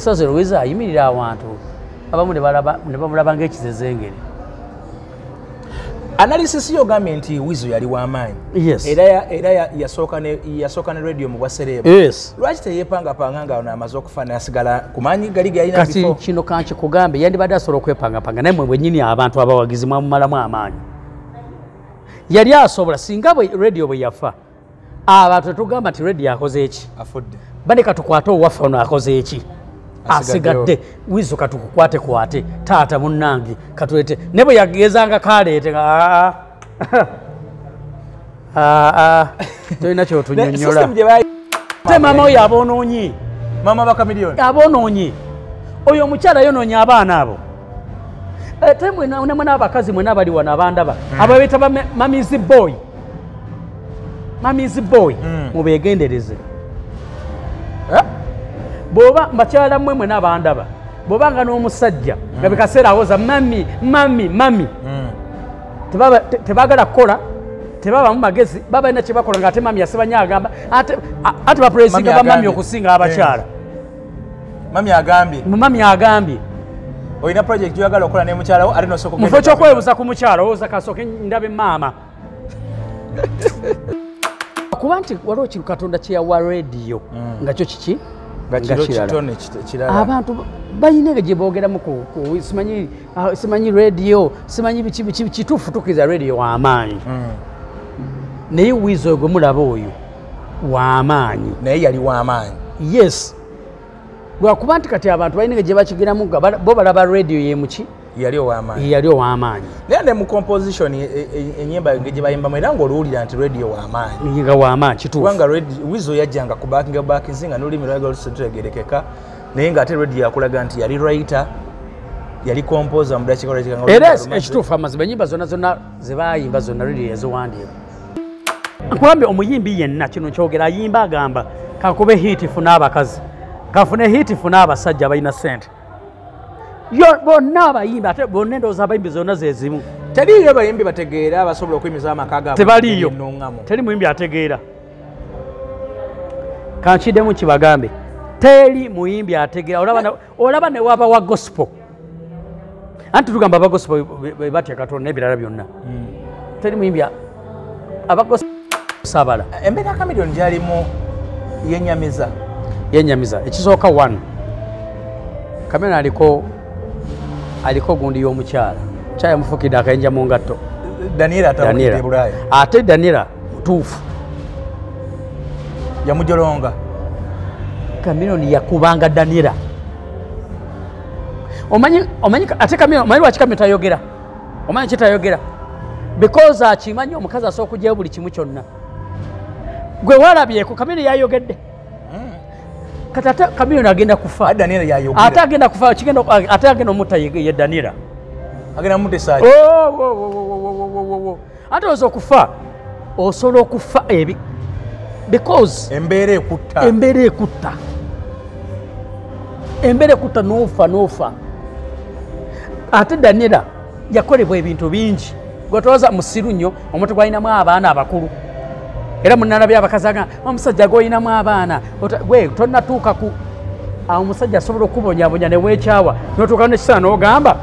Ssozi Lwiza ayimirira awantu abamu ne bamulaba ng'ekizezengere. Analysis yo gambye nti Weasel yali w'amaanyi. Yes. Era yasooka ne radio mu bwasereebu. Yes. Lwaki teyeepangapanga nga ono amaze okufa n'asigala ku maanyi gali ge yalina Kati before? kino kankikugambe, yandibadde asobola okwepangapanga, naye mmwe bwennyini abantu abawagizi mwamumalamu amaanyi. Yali asobola, singa bwe radio bwe yafa, abantu tetugamba nti radio akoze eki? Afudde. Bane katukwate owaffe ono akoze eki? Asigaddewo. Asigadde. Weasel katukukwate kwate, taata munnange katulete. Ne bwe yagezanga kaleete nga, aa, tolina kyotunyonnyola. System gye bayi- Ate maama oyo aboonoonye. Maama ba Chameleone. Aboonoonye. Oyo omukyala yonoonye abaana abo. Ate mwe n'abakazi mwena abali wano abandaba, ababeeta ba mommy's boy. Mommy's boy, mubeegendereze. Bw'oba bakyala mmwe mwena abandaba, bw'oba nga n'omusajja nga buli kaseera awoza mummy, mummy, mummy. Tebaagala kukola, tebabamu magezi, baba balina kye bakola ng'ate mummy yasiba nnyo agamba, ate bapulesinga Mummy ba mummy agambye. okusinga abakyala. Mummy agambye. Mummy agambye. Olina project gy'oyagala okukola ne mukyala wo, ate n'osooka Mu kifo ogenda ky'okwebuuza ku mukyala, owooza kasooke ndabe maama. Kuba nti waliwo kintu Katonda kye yawa radio, nga kyo kiki? Nga Nga kiro kirala. kitone kirala. Abantu balina engeri gye boogeramu ku simanyi radio, simanyi biki biki, kituufu tukkiriza radio w'amaanyi. Naye Weasel gwe mulaba oyo w'amaanyi. Naye yali w'amaanyi. Yes. Lwakuba nti kati abantu balina engeri gye bakigiramu nga bo balaba radio ye muki? Yali ow'amaanyi. Yali ow'amaanyi. Naye ne mu composition ennyimba engeri gye bayimbamu era ng'oluwulira nti radio w'amaanyi. Nga w'amaanyi, kituufu. Kubanga Weasel yajjanga ku backing backing nga n'olulimi lwali lutegeerekeka, naye ng'ate radio yakulaga nti yali writer, yali composer mu dakiika dakiika nga Era oluyimba lumaze. ekituufu amazima ennyimba zonna zonna ze baayimba zonna radio yaziwandiika. Nkugambye omuyimbi yenna kino nkyogera ayimba agamba kankube hit fune abakazi, kafune hit fune abasajja abalina ssente. Yo bonna abayimbi, ate bonna endowooza abayimbi zonna ze zimu. Teriiyo abayimbi bategeera abasobola okuyimiza amaka gaabwe Tebaliiyo. mu ngeri ennuŋŋamu. Teri muyimbi ategeera. Kankiddemu kibagambe, teri muyimbi ategeera. Olaba ne waba wa gospel, anti tugamba aba gospel be batya Katonda n'ebirala byonna. Teri muyimbi aba gospel sabala. Embeera Chameleone gy'alimu yennyamiza. Yennyamiza. Ekisooka one, Chameleone aliko gundi y'omukyala. Mukyala yamufukidde akayinja mu ngatto. Daniela atabukidde Daniela. Bulaaya. Ate Daniela mutuufu. Yamujolonga. Chameleone yakubanga Daniela. Omanyi ate Chameleone, omanyi lwaki Chameleone tayogera? Omanyi ki tayogera? Because akimanyi omukazi asobola okuggyayo buli kimu kyonna. Gwe walabyeko Chameleone yayogedde. Kati ate Chameleone agenda kufa. Ate Daniela yayogera. Ate agenda kufa, kigenda, ate agenda omutta ye Daniela. Agenda mutesa ki? Oh, oh, oh, oh, oh, oh, oh, oh, oh. Ate oyinza okufa, osobola okufa ebi because embeera ekutta. Embeera ekutta. Embeera ekutta n'ofa, n'ofa. Ate Daniela yakolebwa ebintu bingi. Gwe tolowooza musiru nnyo, omuntu gw'alinamu abaana abakulu. Era munnalabye abakazi agamba, omusajja gw'olinamu abaana, gwe tonnatuuka ku awo omusajja asobola okubonyabonya ne weekyawa, n'otuuka n'ekiseera n'ogamba,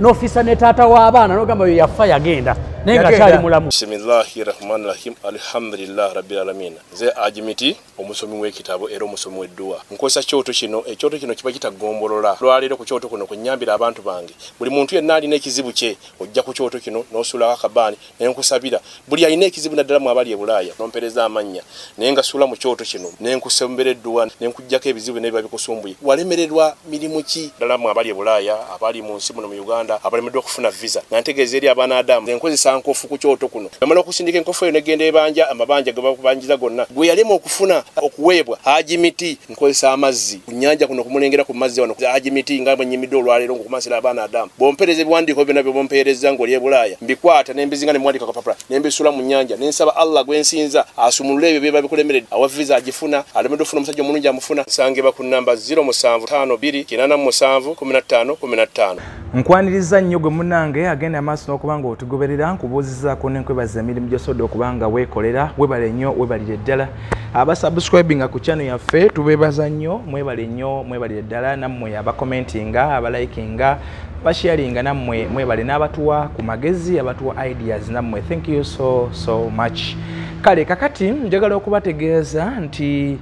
n'ofiisa ne taata w'abaana n'ogamba oyo yafa yagenda, naye nga Yagenda. akyali mulamu. Bismillahi rahmani rahim, alhamdulillah rabbil alamin. Nze Ajimiti, omusomi w'ekitabo era omusomi w'edduwa. Nkozesa kyoto kino, ekyoto kino kiba kitagombolola. Lwaleero ku kyoto kuno kunnyambira abantu bange. Buli muntu yenna alina ekizibu kye, ojja ku kyoto kino n'osuulako akabaani ne nkusabira. Buli alina ekizibu naddala mu abali e Bulaaya, n'ompeereza amannya, naye nga suula mu kyoto kino, ne nkusembera edduwa, ne nkuggyako ebizibu n'ebiba bikusumbuye. Walemererwa mirimu ki? Ddala mu abali e Bulaaya, abali mu nsi muno mu Uganda, abalemeddwa okufuna visa. Nga ntegeeza eri abaana Adamu, nze nkozesa nkofu ku kyoto kuno. Bamala okusindika enkofu eyo negenda ebanja, amabanja ge bakubanjiza gonna. Gwe yalema okufuna okuweebwa Hajimiti, nkozesa amazzi ku nnyanja kuno kumulengera ku mazzi wano. Hajimiti nga bwe nnyimidde olwaleero ng'okumansira abaana Adamu. Bw'ompeereza ebiwandiiko byonna bye bompeereza ng'oli e Bulaaya, mbikwata ne mbizinga ne mmuwandiika ku kapapula, ne mbisuula mu nnyanja, ne nsaba Allah gwe nsinza asumulule ebyo biba bikulemeredde. Awa visa agifuna, alemeddwa okufuna omusajja omulungi amufuna. Nsangibwa ku nnamba zero musanvu ttaano bbiri kinaana mu musanvu kumi na ttaano kumi na ttaano. Nkwaniriza nnyo gwe munnange agenda amaaso n'okuba nga otugoberera, nkubuuzizaako n'enkwebaza emirimu gy'osobodde okuba nga weekolera. Webale nnyo, webalire ddala. Abasubscribinga ku channel yaffe tubeebaza nnyo, mwebale nnyo, mwebalire ddala. Nammwe abakomentinga, abalikinga, abasharinga, nammwe mwebale, n'abatuwa ku magezi, abatuwa ideas, nammwe thank you so so much. Kale kakati njagala okubategeeza nti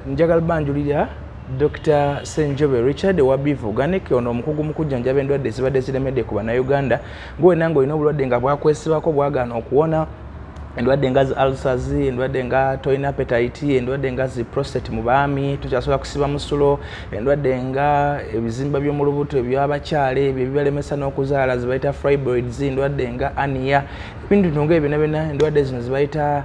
njagala banjulira Dr. Senjobe Richard wa Biva Organic. Ono omukugu mu kujjanjaba endwadde ezibadde ziremedde ku Bannayuganda. Gwe nange olina obulwadde nga bwakwesibako bwagaana okuwona, endwadde nga zi ulcers, endwadde nga tolina appetite, endwadde nga zi prostate mu baami, tokyasobola kusiba musulo, endwadde nga ebizimba by'omu lubuto eby'abakyala ebyo ebibalemesa n'okuzaala zibayita fibroids, endwadde nga hernia, ebintu nga ebyo byonna byonna, endwadde zino zibayita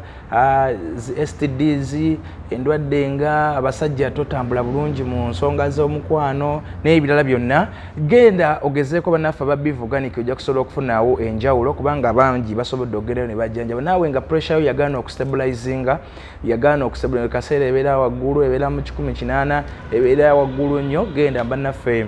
zi STDs, endwadde nga abasajja totambula bulungi mu nsonga z'omukwano n'ebirala byonna. Genda ogezeeko bannaffe aba Biva Organic, ojja kusobola okufunaawo enjawulo kubanga bangi basobodde okugerayo ne bajjanjaba. Naawe nga pressure yo yagaana okustabilizinga, yagaana okustabilizinga, kaseera ebeera waggulu, ebeera mu 180, ebeera waggulu nnyo, genda bannaffe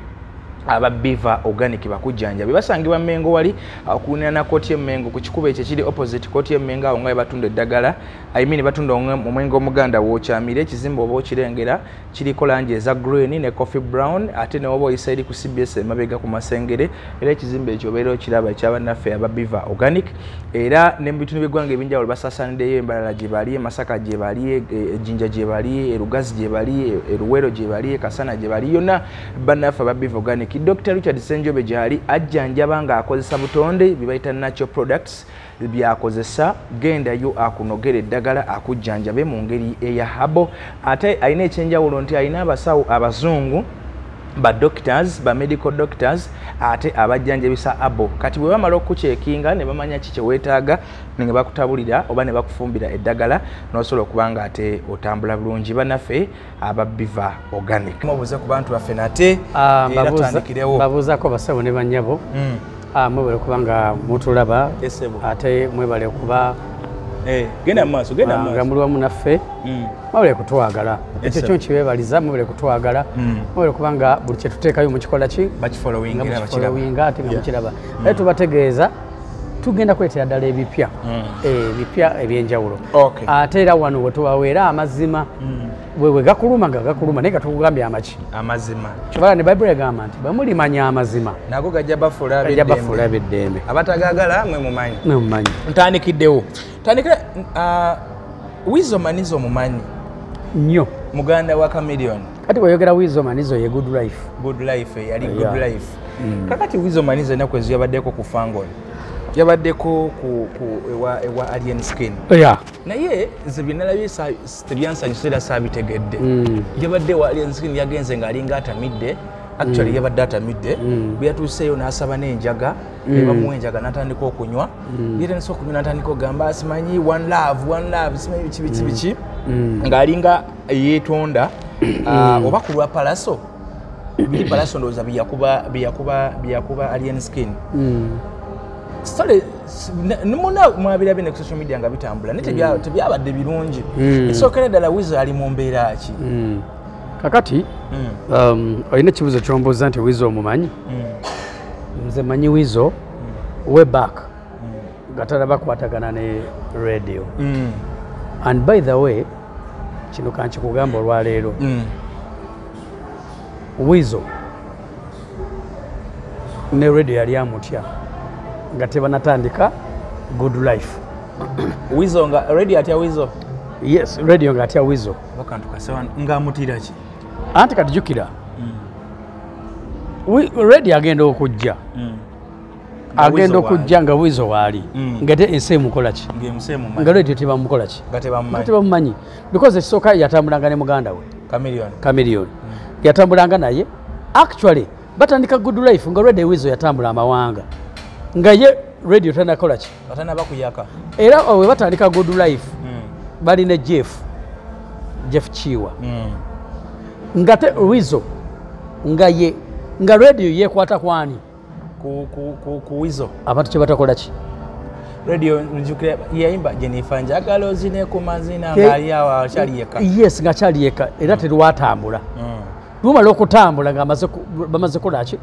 aba Biva Organic bakujjanjabe. Basangibwa Mmengo wali okulinaana kooti y'Emmengo, ku kikubo ekyo ekiri opposite kooti y'Emmengo, awo nga we batunda eddagala, I mean batunda omwenge omuganda wookyamire. Ekizimbe oba okirengera kiriko langi eza green ne coffee brown, ate ne woba oyisa eri ku CBS emabega ku Masengere, era ekizimbe ekyo obeera okiraba ekyabannaffe aba Biva Organic. Era ne mu bitundu by'eggwanga ebyenjawulo basaasaaniddeyo, embalala gye bali, e Masaka gye bali, e Jinja gye bali, e Lugazi gye bali, e Luweero gye bali, e Kasana gye bali, yonna bannaffe aba Biva Organic. Dr. Richard Senjobe gyali ajjanjaba ng'akozesa butonde, bye bayita natural products byakozesa. Gendayo akunogera eddagala akujjanjabe mu ngeri eya herbal. Ate alina ekyenjawulo nti alina abasawo abazungu, ba doctors, ba medical doctors, ate abajjanjabisa abo. Kati bwe bamala okucekinga ne bamanya ki kye weetaaga, ne bakutabulira oba ne bakufumbira eddagala n'osobola okuba nga ate otambula bulungi. Bannaffe aba Biva Organic, mubuuze ku bantu baffe nate era tutandikirewo. Babuuzaako bassebo ne bannyabo. Mwebale kuba nga mutulaba, ate mwebale kuba genda mu maaso, genda mu nga maaso. Muli wamu naffe. Mwebale kutwagala, ekyo kyo nkibeebaliza. Mwebale kutwagala, mwebale kuba nga buli kye tuteekayo mukikola ki? Bakifollowinga nga era bakiraba. Mukifollowinga ate nga mukiraba. Naye tubategeeza tugenda kuleetera ddala ebipya, ebipya ebyenjawulo. Ate era wano we tubaweera amazima, bwe gakuluma nga gakuluma, naye nga tukugambye amaki? Amazima. Kibala ne Bayibuli egamba nti bwe mulimanya amazima, nago gajja bafuula gajja ab'eddembe. Bafuula ab'eddembe. Abatagaagala mwe mumanyi. Mwe mumanyi. Ntandikiddewo, tandikira Wizo Manizo omumanyi? Nnyo. Muganda wa Chameleone. Kati bweyogera Wizo Manizo ye Good Life. Good Life, yali Good Life. Kakati Wizo Manizo ennaku ezo yabaddeko ku Fangon, yabaddeko ku ewa Alien Skin. Naye nze byenalabye tebyansanyusa era saabitegedde. Yabadde wa Alien Skin, yagenze ng'alinga atamidde. Actually yabadde atamidde. Bwe yatuuseeyo n'asaba n'enjaga, ne bamuwa enjaga n'atandika okunywa. Yatandise okunywa n'atandika okugamba simanyi one love, one love, simanyi biki biki biki, ng'alinga yeetonda. Oba ku lwa Palaso biri, Palaso ndowooza byeyakuba Alien Skin. Story muna mwabirabye ne ku social media nga bitambula, naye tebyabadde birungi. Ekisookera ddala, Wizo ali mu mbeera ki? Kakati olina ekibuzo kyombuuza nti Wizo omumanyi. Nze manyi Wizo way back nga talaba kwatagana ne radio. And by the way, kino kankikugamba olwaleero, Wizo ne Radio yali amutya nga tebanatandika Good Life. Wizo nga Radio atya Wizo? Yes, Radio nga atya Wizo. Bakantu kasewa ng'amutira ki? Anti kati jjukira, Radio agenda okujja, agenda okujja nga Wizo waali, nga te ensi emukola ki? Ng'emuseemumanyi. Nga Radio tebamukola ki? Nga nga tebamumanyi. Tebamumanyi because ekisooka yatambulanga ne muganda we Chameleone. Chameleone. Yatambulanga naye. Actually batandika Good Life nga Radio Wizo yatambula amawanga, nga ye Radio tanakola ki? Batanaba kuyaka. Era we batandika Good Life bali ne Jeff Kiwa, nga te Wizo nga ye nga Radio yekwata kwani? Ku Wizo. Abantu kye batakola ki? Radio nzijukira yayimba Jennifer njagala ozine ku mazina ng'ali awo akyali yekka. Yes, nga kyali yekka, era terwatambula. Lumala okutambula nga bamaze kukola ki?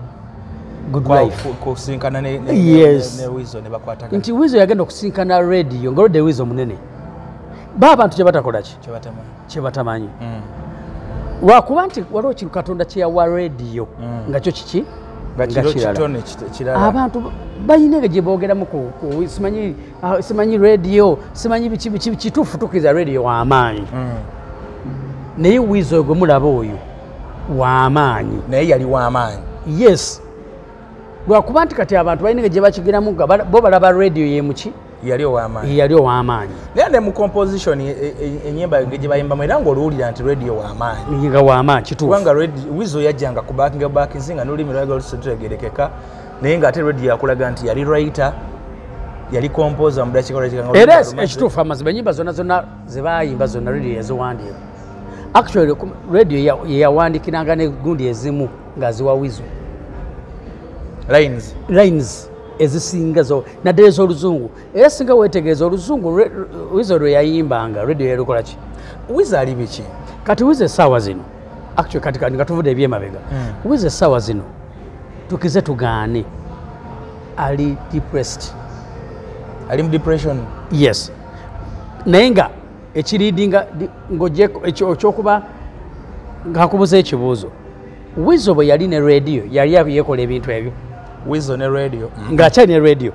Good Life. Kusinkana ne yes. Ne Weasel ne bakwatagana. Nti Weasel yagenda okusinkana Radio nga olwedde Weasel munene. Ba abantu kye batakola ki? Kye batamanyi. Lwakuba nti waliwo kintu Katonda kye yawa Radio nga kyo kiki? Nga kirala. Abantu balina gye boogeramu ku simanyi Radio, simanyi biki biki, kituufu tukkiriza Radio w'amaanyi. Naye Weasel gwe mulaba oyo w'amaanyi. Naye yali w'amaanyi. Yes. Lwakuba nti kati abantu balina gye bakigiramu nga bo balaba Radio ye muki? Yali ow'amaanyi. Yali ow'amaanyi. Naye ne mu composition ennyimba gye bayimbamu era ng'oluwulira nti Radio w'amaanyi. Nga w'amaanyi kituufu. Kubanga Weasel yajjanga ku backing nga n'olulimi lwali lutegeerekeka, naye ng'ate Radio yakulaga nti yali writer, yali composer mu dakiika nga era ekituufu amazima ennyimba zonna zonna ze baayimba zonna Radio yaziwandiika. Actually Radio yawandiikiranga ne gundi ezimu ng'aziwa Weasel. Lines. Ezisinga zo naddala ez'oluzungu. Era singa weetegereza oluzungu Weasel lwe yayimbanga Radio yalukola ki? Weasel ali biki? Kati Weasel essaawa zino actually kati nga tuvudde ebyemabega. Weasel essaawa zino tukize tugaane ali depressed. Ali mu depression? Yes. Naye nga ekiriidinga ng'ogyeko ekyokuba ng'akubuza ekibuuzo. Weasel bwe yali ne Radio yali yeekola ebintu ebyo. Weasel ne Radio. Ng'akyali ne Radio.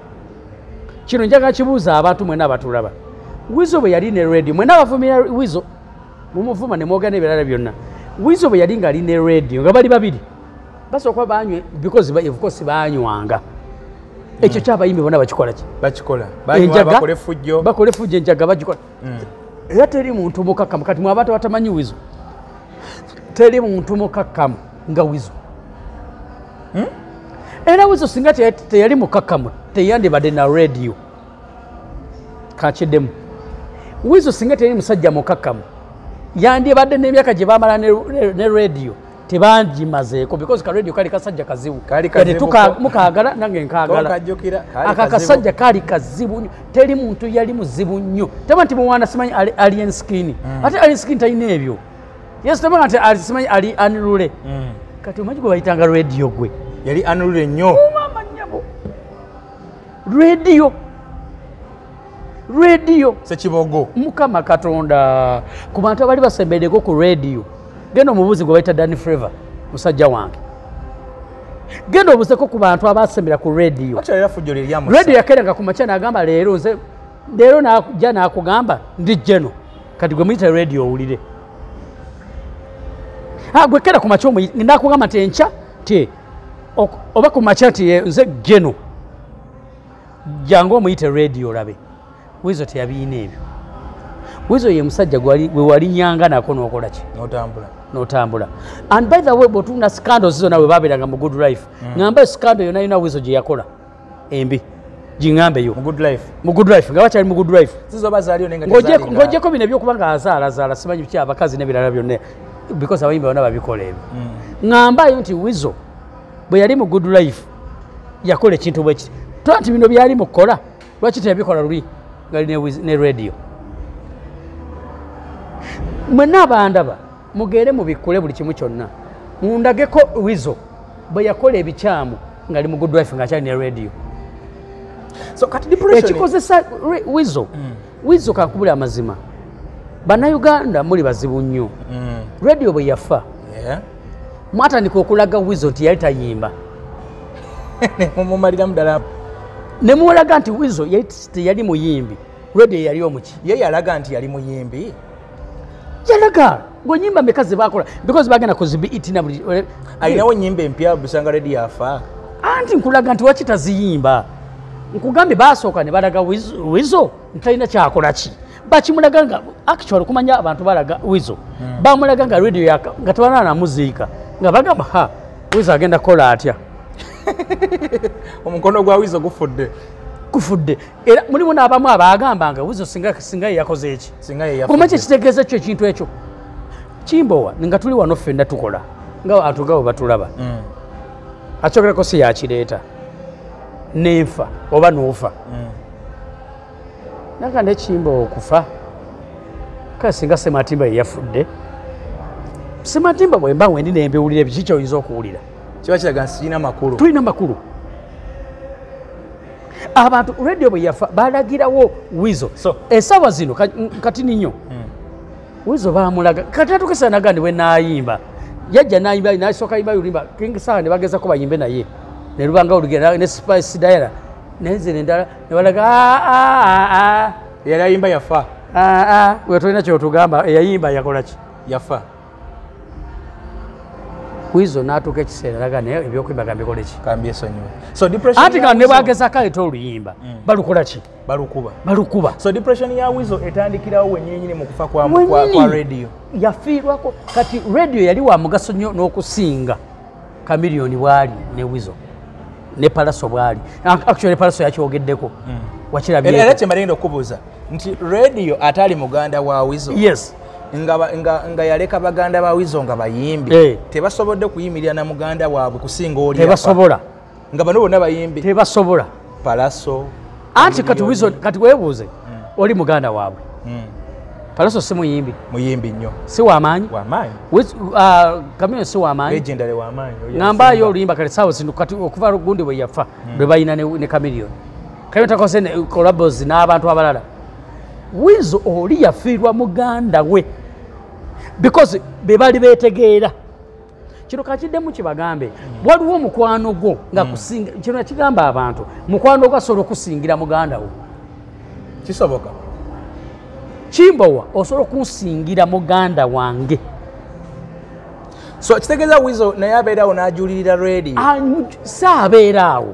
Kino njagala kibuuza abantu mwenna abatulaba. Weasel bwe yali ne Radio, mwenna abavumira Weasel, mumuvuma ne mwogera n'ebirala byonna. Weasel bwe yali ng'ali ne Radio nga bali babiri, basooka banywe because of course banywanga. Ekyo ky'abayimbi bonna bakikola ki? Bakikola. Banywa bakola effujjo. Bakola effujjo enjaga bagikola. Era teri muntu mukakkamu kati mwe abantu abatamanyi Weasel. Teri muntu mukakkamu nga Weasel. Era Weasel singa teyali mukakkamu teyandibadde na Radio. Kakiddemu. Weasel singa teyali musajja mukakkamu yandibadde n'emyaka gye baamala ne Radio tebangimazeeko because ka Radio kali kasajja kazibu. Mukaagala nange nkaagala. Aka kasajja kali kazibu nnyo. Teri muntu yali muzibu nnyo. Teba nti muwana simanyi alien skin. Ate alien skin talina ebyo. Yes, teba nti simanyi ali unruly. Kati omanyi gwe bayitanga Radio gwe. Yali unruly nnyo. Mama nnyabo. Radio. Radio. Sekibogo. Mukama Katonda. Ku bantu abali basembeddeko ku Radio. Genda omubuuzi gwe bayita Danny Flavor, musajja wange. Genda obuuzeko ku bantu abasembera ku Radio. Radio yakeeranga ku makya n'agamba leero nze leero najja n'akugamba ndi jeno. Kati gwe muyite Radio owulire. Gwe keera ku makya n'akugamba nti enkya ti oba ku makya nti nze jeno. Jangu omuyite Radio olabe. Weasel teyabiina ebyo. Weasel ye musajja gwe walinyanga nako n'okola ki? N'otambula. N'otambula. And by the way, bw'otunula scandals zonna bwe baabeeranga mu Good Life, ŋŋamba scandal yonna yonna Weasel gye yakola embi, giŋŋambeyo. Mu Good Life. Mu Good Life, nga bakyali mu Good Life. Zizo bazaaliyo naye nga tezaali nga- Ng'ogyeko bino ebyokuba ng'azaalazaala simanyi biki abakazi n'ebirala byonna because abayimbi bonna babikola ebyo. Ŋŋambayo nti Weasel bwe yali mu Good Life yakola ekintu bwe kiti. Tolaba nti bino byali mu kukola, lwaki teyabikola luli nga ali ne Radio? Mwenna abandaba mugere mubikkule buli kimu kyonna. Mundageko Weasel bwe yakola ebikyamu ng'ali mu Good Life ng'akyali ne Radio. So kati depression ekikozesa Weasel. Weasel kankubule amazima. Bannayuganda muli bazibu nnyo. Radio bwe yafa, mwatandika okulaga Weasel nti yali tayimba. Mumumaliramu ddala. Ne mulaga nti Weasel yali teyali muyimbi. Radio yali omuki. Ye yalaga nti yali muyimbi. Yalaga ng'onyimba mmeka ze baakola because bagenda ku zi BET na buli Alinawo ennyimba empya busanga Radio yafa. Anti nkulaga nti waki taziyimba. Nkugambye baasooka ne balaga Weasel ntalina kyakola ki. Bakimulaga nga actually kumanya abantu balaga Weasel. Bamulaga nga Radio yaka nga tebana namuziika. Nga bagamba ha Weasel agenda kukola atya. Omukono gwa Weasel gufudde. Kufudde. Era mulimu n'abamu abagambanga Weasel singa ye yakoze eki. Singa ye yafudde. Omanyi ekitegeeza kyo ekintu ekyo. Kimbowa nga tuli wano ffenna tukola. Nga abantu nga bwe batulaba. Akyogerako si yakireeta. Nenfa oba n'ofa. Naka ne Kimbowa okufa. Kale singa Sematimba ye yafudde. Sematimba bwe mba wendi ne mbiwulira biki ky'oyinza okuwulira. Kiba kiraga sirina makulu. Tulina makulu. Abantu radio bwe yafa balagirawo Weasel. So essaawa zino kati nnyo. Weasel bamulaga kati atukisa nagandi we naayimba. Yajja naayimba n'asooka yimba oluyimba King Saha ne bagezako bayimbe naye. Ne lubanga olugenda ne Spice Diana nenze nendala ne balaga a yali ayimba yafa. We tolina kyotugamba eyayimba yakola ki? Yafa. Weasel n'atuuka ekiseera laga naye ebyokuyimba gambikole ki? Kambyesonyiwe. So depression ati nga ne bagezako aleeta oluyimba balukola ki? Balukuba. Balukuba. So depression ya Weasel etandikirawo wennyini mu kufa kwa radio. Yafiirwako kati radio yali wa mugaso nnyo n'okusinga Chameleone bwali ne Weasel ne Pallaso bwali. Actually Pallaso yakyogeddeko. Wakirabye. Era kye mbalenda okubuuza nti radio atali muganda wa Weasel. Yes. Nga yaleka baganda ba Weasel nga bayimbi tebasobodde kuyimirira na muganda waabwe kusinga oli tebasobola nga bano bonna bayimbi tebasobola Pallaso anti kati Weasel kati weebuuze oli muganda waabwe Pallaso si muyimbi muyimbi nnyo si wamaanyi wamaanyi Chameleone si wamaanyi legendary wamaanyi ngambayo oluyimba kale saawa zino kati okuva gundi bwe yafa lwe balina ne Chameleone Chameleone takoze ne collabos n'abantu abalala. Weasel oli yafiirwa muganda we because be bali beetegeera. Kino kakiddemu kibagambe waliwo omukwano gwo nga kusinga kino kigamba abantu mukwano gwo asobola okusingira muganda wo. Kisoboka. Kimbowa osobola okunsingira muganda wange. So kitegeeza Weasel naye abeerawo n'ajulirira radio. Saabeera awo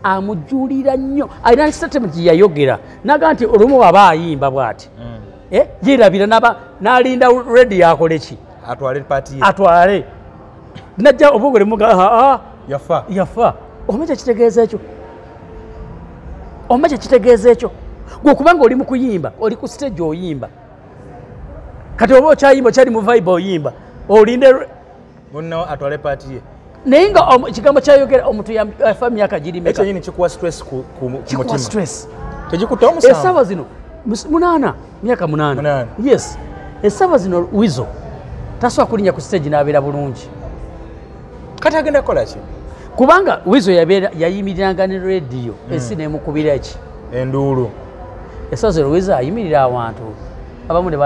amujulira nnyo alina statement yayogera naga nti olumu aba ayimba bw'ati yerabira n'alinda radio akole ki atwale party ye atwale najja obugole muga yafa yafa. Omanyi kitegeeza ekyo? Omanyi kitegeeza ekyo? Gwe kubanga oli mu kuyimba oli ku stage oyimba kati oba okyayimba okyali mu vibe oyimba olinde munno atwale party ye naye nga ekigambo kyayogera omuntu yafa myaka giri meka ekyo nyini kikuwa stress ku mutima stress tegikutta omusanvu essaawa zino 8 myaka 8 yes essaawa zino Weasel tasobola kulinnya ku stage n'abeera bulungi kati agenda kukola ki kubanga Weasel yayimiriranga ne radio ensi n'emukubira ki enduulu essaawa zino Weasel ayimirira awantu abamu ne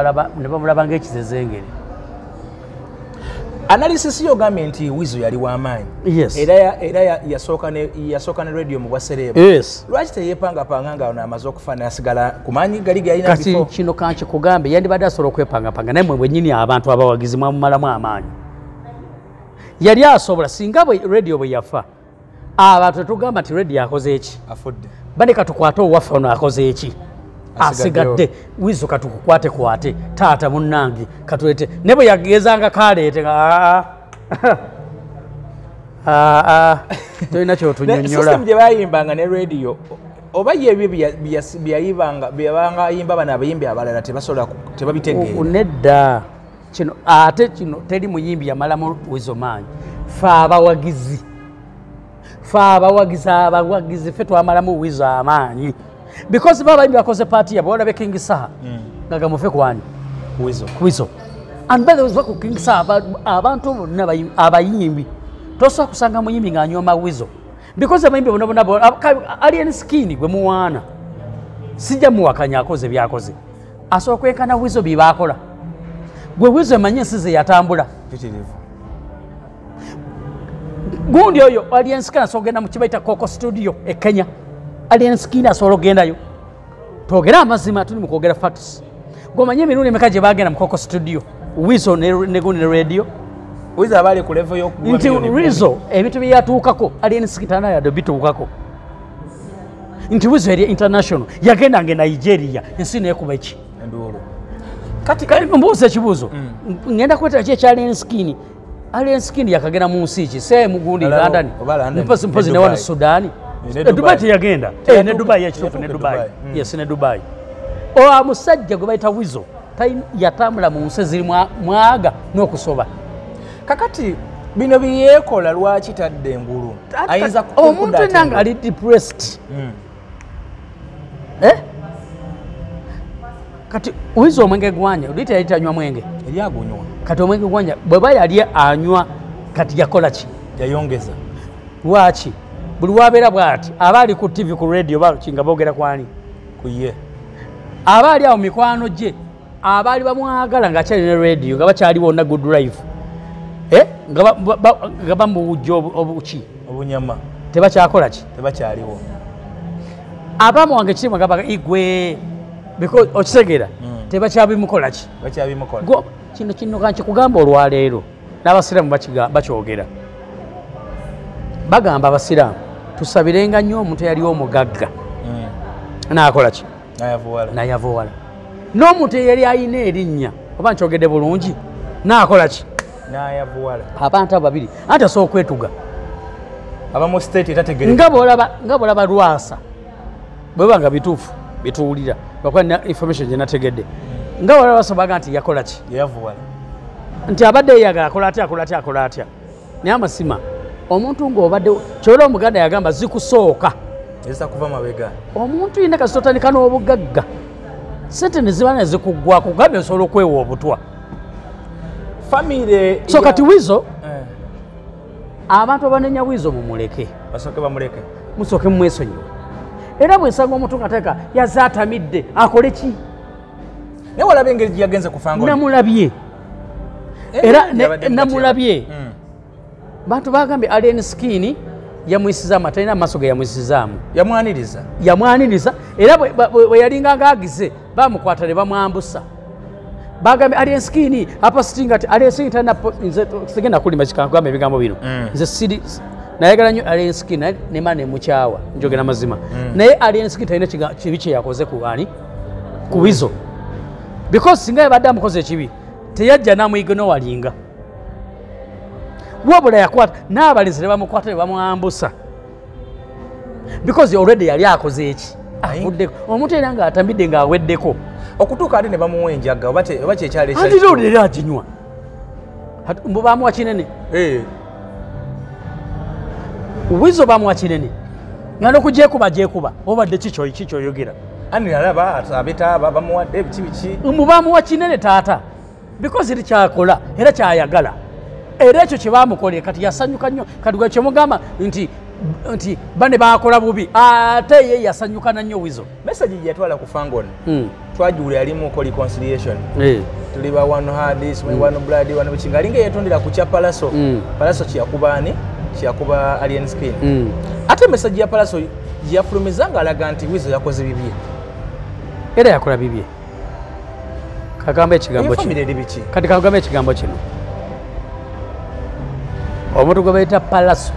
bamulaba ng'ekizezengere. Analysis yo gambye nti Weasel yali w'amaanyi. Yes. Era yasooka ne radio mu bwasereeba. Yes. Lwaki teyeepangapanga nga ono amaze okufa n'asigala ku maanyi gali ge yalina before? Kati kino kankikugambe yandibadde asobola okwepangapanga naye mmwe bwennyini abantu abawagizi mwamumalamu amaanyi. Yali asobola singa bwe radio bwe yafa abantu tetugamba nti radio akoze eki? Afudde. Bane katukwate owaffe ono akoze eki? Asigadde. Weasel katukukwate kwate taata munnange katulete ne bwe yagezanga kaleete tolina kyotunyonnyola. System gye bayimbanga ne radio oba ye ebyo byabanga ayimba bano abayimbi abalala tebasobola tebabitegeera. Nedda kino ate kino teri muyimbi yamalamu Weasel maanyi. Ffe abawagizi ffe twamalamu Weasel amaanyi. Because baba imbi akoze party ya bora be King Saha ngaga mufe kwani Weasel and by the way ku King Saha abantu bonna abayimbi tosobola kusanga muyimbi nga anyoma Weasel because abayimbi bonna bonna Alien Skin gwe muwaana sijja muwakanya akoze byakoze asobola kwenkana Weasel bye baakola gwe Weasel emanyi ensi ze yatambula gundi oyo Alien Skin asobola okugenda mu kibayita Coco Studio e Kenya. Alien Skin asobola okugendayo twogere amazima tuli mu kwogera facts gw'omanyi emirundi emeka gye bagenda mu Coco Studio Weasel ne gundi ne radio Weasel abali ku level y'okuwa nti Weasel ebintu bye yatuukako Alien Skin tanayadde bituukako nti Weasel eri international yagendanga e Nigeria ensi n'ekuba eki enduulu. Kati mbuuza ekibuuzo ngenda kwetera ki ekya Alien Skin? Alien Skin yakagenda mu nsi ki seemu gundi London mpozi ne wano Sudan Dubai teyagenda. Ne Dubai ekituufu ne Dubai. Yes ne Dubai. Owa musajja gwe bayita Weasel yatambula mu nsi eziri mwaga n'okusoba. Kakati bino byeyekola lwaki tadde engulu? Ayinza omuntu nanga ali depressed. Kati Weasel omwenge gwanya oluyita yali tanywa mwenge yali agunywa kati omwenge gwanya bweba yali anywa kati yakola ki? Yayongeza. Lwaki? Buli wabeera bw'ati aba ali ku TV, ku radio, bakinga boogera kwani? Ku ye. Aba ali awo mikwano gye abaali bamwagala ng'akyali ne radio, nga bakyali bonna Good Life, nga bamuwujja obuki, obunyama, tebakyakola ki, tebakyaliwo. Abamuwange kirimu nga igwe because okitegeera, tebakyabimukola ki, bakyabimukola. Kino kino kankikugamba olwaleero n'abasiraamu bakyogera, bagamba abasiraamu tusabirenga nnyo omuntu eyali omugagga n'akola ki, nayavuwala, n'omuntu eyali ayina erinnya, oba nkyogedde bulungi, n'akola ki, nayavuwala. Abantu abo babiri anti asobola okwetuga aba mu state etategeereka, nga bw'olaba Lwasa bweba nga bituufu bituwulira bakuba nina information gye nategedde, nga bw'olaba Lwasa baga nti yakola ki, yayavuwala, nti abadde yeyagala akola atya, akola atya, akola atya. Naye amasima omuntu ng'obadde kyola, omuganda yagamba zikusooka ezisa kuva mabega. Omuntu yenna kasita otandika n'obugagga, sente ne ziba ne zikuggwako, kugambye osobola okwewa obutwa. Famire so kati Weasel, abantu abanenya Weasel mumuleke, basooke bamuleke, musooke mumwesonyiwe. Era bwensanga omuntu nga teeka yazaatamidde akole ki? Naye walabye engeri gye yagenze ku Fangoni? Namulabye, era namulabye. Bantu bagambye Alien Skin yamuyisizaamu, atalina amaaso ge yamuyisizaamu, yamwaniriza, yamwaniriza. Era bwe yalinga ng'agize bamukwata ne bamwambusa. Bagambye Alien Skin apositinga ati Alien Skin talina, nze sigenda kulima kikankugamba ebigambo bino, nze siri nayagala nnyo Alien Skin nema ne mukyawa, njogera mazima. Naye Alien Skin talina kibi kye yakoze ku ani, ku Weasel, because singa yabadde amukoze ekibi teyajja n'amuyignowalinga, wabula yakwata n'abalinzi ne bamukwata ne bamwambusa, because already yali akoze eki, avuddeko. Omuntu era ng'atambidde ng'aweddeko okutuuka ate ne bamuwa enjaga, oba kyekyali anti lodi era aginywa, mbu bamuwa kinene. Weasel bamuwa kinene nga n'okugyekuba gyekuba, obadde kikyoyogera ani alaba abetaaba bamuwadde biki biki, mbu bamuwa kinene taata, because eri kyakola era kyayagala, era ekyo kye bamukolera kati yasanyuka nnyo. Kati gwe kyemugamba nti bane bakola bubi, ate ye yasanyuka na nnyo Weasel. Message gye yatwala ku Fangoni twagiwulira yalimuko reconciliation, tuli ba one heart, one blood, one biki, ng'alinga yeetondera ku kya Palaso. Palaso kyeyakuba ani? Kyeyakuba Alien Skin. Ate message ya Palaso gye yafulumiza ng'alaga nti Weasel yakoze bibye, era yakola bibye. Kagamba ekigambo kino, kati kagamba ekigambo kino, omuntu gwe bayita Palaso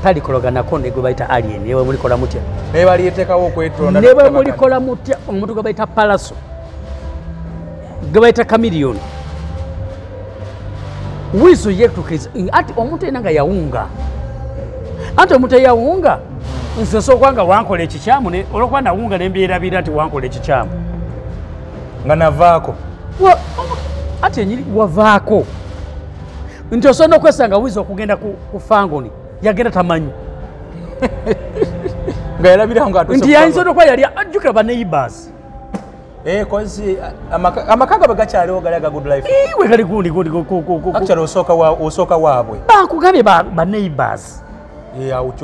talikologanako ne gwe bayita Alien. Ne bwe mulikola mutya, naye balyeteekawo okwetonda, ne bwe mulikola mutya, omuntu gwe bayita Palaso, gwe bayita Chameleone, Weasel yeetuukiriza. Ati omuntu yenna nga yawunga, anti omuntu eyawunga, nze nsooka nga wankola ekikyamu, olwokuba nawunga ne mbyerabira nti wankola ekikyamu nga navaako, ati enyiri wavaako, nti osobola okwesanga Weasel okugenda ku Fangoni yagenda tamanyi nga yalabirawo nga nti yayinza okuba yali ajjukira ba neighbors. Kozi amaka gaabwe gakyaliwo gali aga Good Life, iwe gali gundi gundi, actually osooka waabwe bakugambye ba neighbors.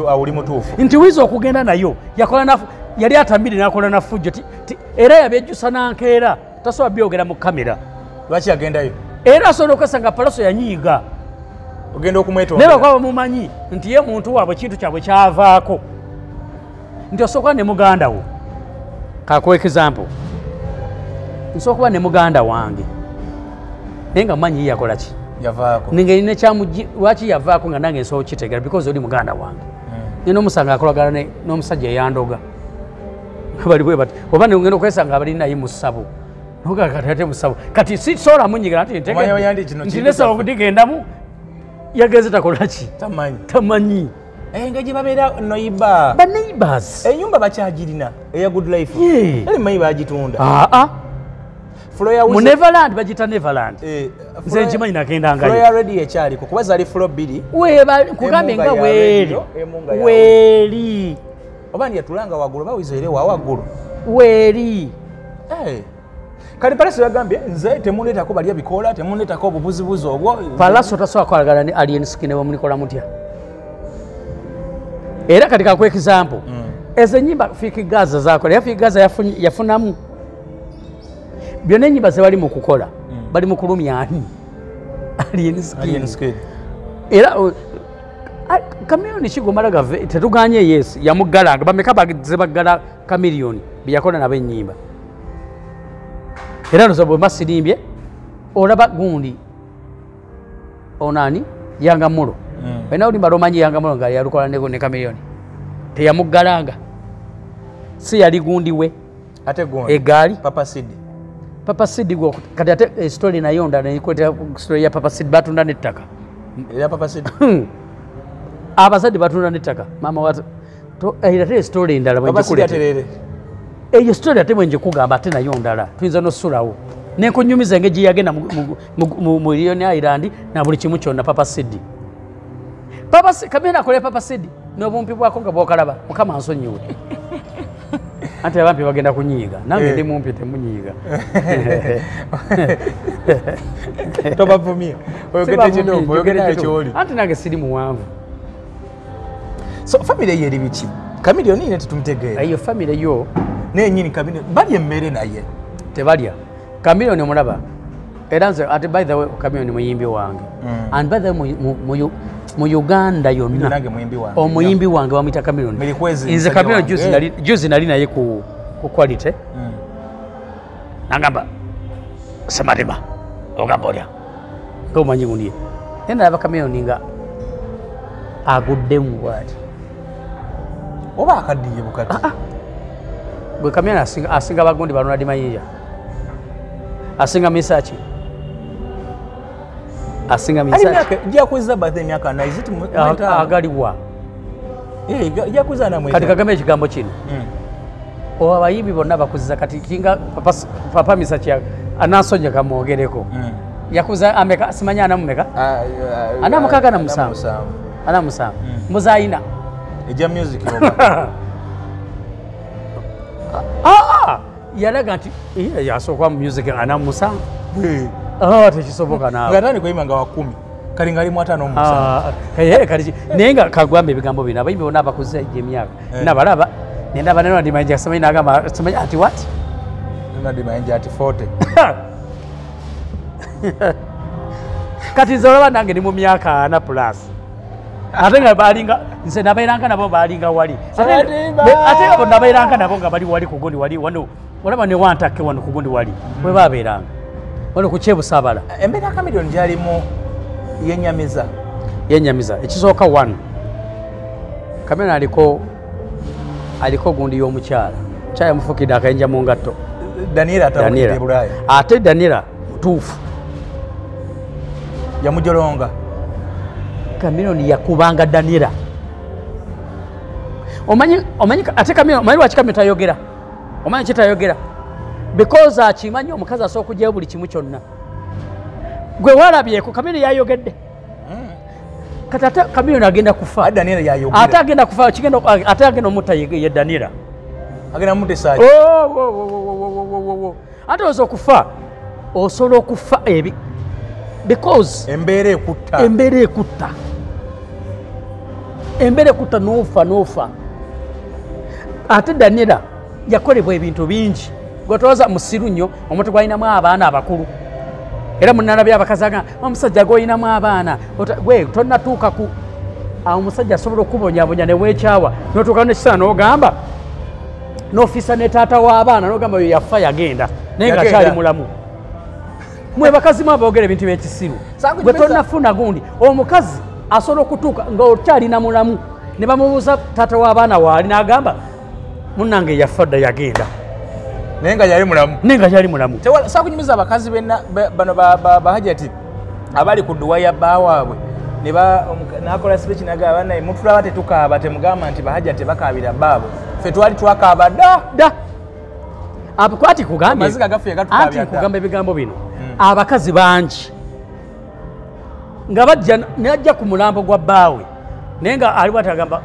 Awuli mutuufu nti Weasel okugenda nayo yakola, yali atambire n'akola na fujjo, era yabyejjusa nankeera, tasobola byogera mu kamera. Lwaki yagendayo? Era asobola okwesanga Palaso yanyiiga ogenda okumwetondera, naye bakuba bamumanyi nti ye muntu waabwe kintu kyabwe kyavaako, nti osooka ne muganda wo. Kakuwa example, nsooka kuba ne muganda wange naye nga mmanyi ye yakola ki, yavaako, nengeri lwaki yavaako nga nange nsobola okukitegeera because oli muganda wange. Nina omusanga akolagana n'omusajja eyandoga bali bwe bati, oba ngenda okwesanga abali naye mu ssabo, ate mu ssabo kati sisobola munyigira nti nti nesaba okudigendamu, yageze takola ki, tamanyi. Engeri gye babeera noiba ba neighbors, ennyumba bakyagirina eya Good Life, era mmanyi bagitunda. Mu Neverland bagiyita Neverland, nze nkimanyi nagendangayo. Floor ya radio ekyaliko kuba zaali floor 2, nkugambye nga weeri weeri, oba ndi yatulanga waggulu oba Weasel ere wa waggulu weeri. Kati Palaso yagambye nze temundeetako balya bikoola, temundeetako obubuzibuzi obwo. Palaso tasobola kukolagana ne Alien Skin bwe mulikola mutya. Era katika kwa example ezo nyimba Fik Gaza zakola, Fik Gaza yafunamu byonna ennyimba ze bali mu kukola bali mu kulumya ani? Alien Skin. Era Chameleone kigomala gave tetuganye yes yamuggalanga bameka ze baggala Chameleone byeyakola nabo ennyimba. Era nzo bwe masirimbye olaba gundi onani Yanga Mulo. Wena olimba lomanyi Yanga Mulo nga yalukola ne Chameleone teyamuggalanga, si yali gundi we ate gundi egaali Papa Sidi. Papa Sidi gwo kati ate story nayo ndala nekweta story ya Papa Sidi batunda n'ettaka. Era Papa Sidi abazadde batunda n'ettaka mama wa to ate story ndala bwe njikuleta eyo story ate bwe njikugamba ate nayo ndala tuyinza n'ossulawo nenkunyumiza engeri yagenda mu Leone Island na buli kimu kyonna. Papa Sidi, Papa Sidi Chameleone akole Papa Sidi n'obumpi bwako nga bw'okalaba Mukama ansonyiwe. Anti abampi bagenda kunyiiga nange ndi mumpi temunyiiga. Tobavumye oyogedde kituufu, oyogedde ky'oli. Anti nange siri muwanvu. So family ye eri biki? Chameleone ne tetumutegeera. Eyo family yo naye nnyini Chameleone balya emmere naye tebalya. Chameleone omulaba era nze ate by the way Chameleone muyimbi wange and by the way mu Uganda yonna omuyimbi wange bamuyita Chameleone. Nze Chameleone juzi nali naye ku quality nangamba Sematima ogamba olya ng'omanyi gundi naye nalaba Chameleone nga aguddemu bw'ati oba akaddiye bukati. Gwe Chameleone asinga bagundi ba Ronald Mayinja, asinga Misaki, asinga Misaki jakuza bathe emyaka na iziti agaliwa jakuza na kati kagambe ekigambo kino oba abayimbi bonna bakuziza kati kinga Papa Misaki anansonya kamwogereko yakuza ameka simanyi anamumeka anamukaga na musanvu anamusanvu muzayina ejja music oba yalaga nti yasooka mu music anamusanvu tekisoboka naawe nga tandika nga wa 10 kali ngali mu 57 kali naye nga kagwamba ebigambo bino abayimbi bonna abakuze emyaka nabalaba nendaba ne Ronald Mayinja simanyi nagamba simanyi ati what Ronald Mayinja ati 40 kati nze olaba nange ndi mu myaka 4 plus ate nga balinga nze nabeeranga nabo balinga wali ate nga nabeeranga nabo nga bali wali kugundi wali wano olaba ne wantake wano kugundi wali we babeeranga wano ku Kyebusabala. Embeera Chameleone gyalimu yenyamiza yenyamiza ekisooka 1 Chameleone aliko gundi y'omukyala kyaya mufukidde akayinja mu ngatto Daniela atawulidde Bulaaya ate Daniela mutuufu yamujolonga. Chameleone yakubanga Daniela omanyi ate Chameleone omanyi lwaki Chameleone tayogera omanyi kitayogera because akimanyi omukazi asobola okuggyayo buli kimu kyonna gwe walabyeko Chameleone yayogedde kati ate Chameleone agenda kufa ate agenda kufa kigenda ate agenda omutta ye Daniela agenda mutesa ate osobola okufa osobola okufa ebi because embeera ekutta embeera ekutta n'ofa ate Daniela yakolebwa ebintu bingi gwe tolowooza musiru nnyo omuntu gwalinamu abaana abakulu era munalabye abakazi agamba omusajja gw'olinamu abaana gwe tonnatuuka ku awo omusajja asobola okubonyabonya ne weekyawa n'otuuka n'ekiseera n'ogamba n'ofiisa ne taata w'abaana n'ogamba oyo yafa yagenda naye nga akyali mulamu. Mwe bakazi mwe aboogera ebintu by'ekisiru gwe tonnafuna gundi omukazi asobola okutuuka nga okyalina mulamu ne bamubuuza taata w'abaana waali n'agamba munnange yafa dda yagenda naye nga yali mulamu naye nga yali mulamu. Saakunyumiza abakazi bano bahajati abali ku dduwa ya bba waabwe nakola speech nagamba naye mutulaba tetukaaba temugamba nti bahajati tebakaabira bbaabwe ffe twali twakaaba dda dda. Ati kugambye anti nkugamba ebigambo bino abakazi bangi nga bajja najja ku mulambo gwa bbaawe naye nga aliwo atagamba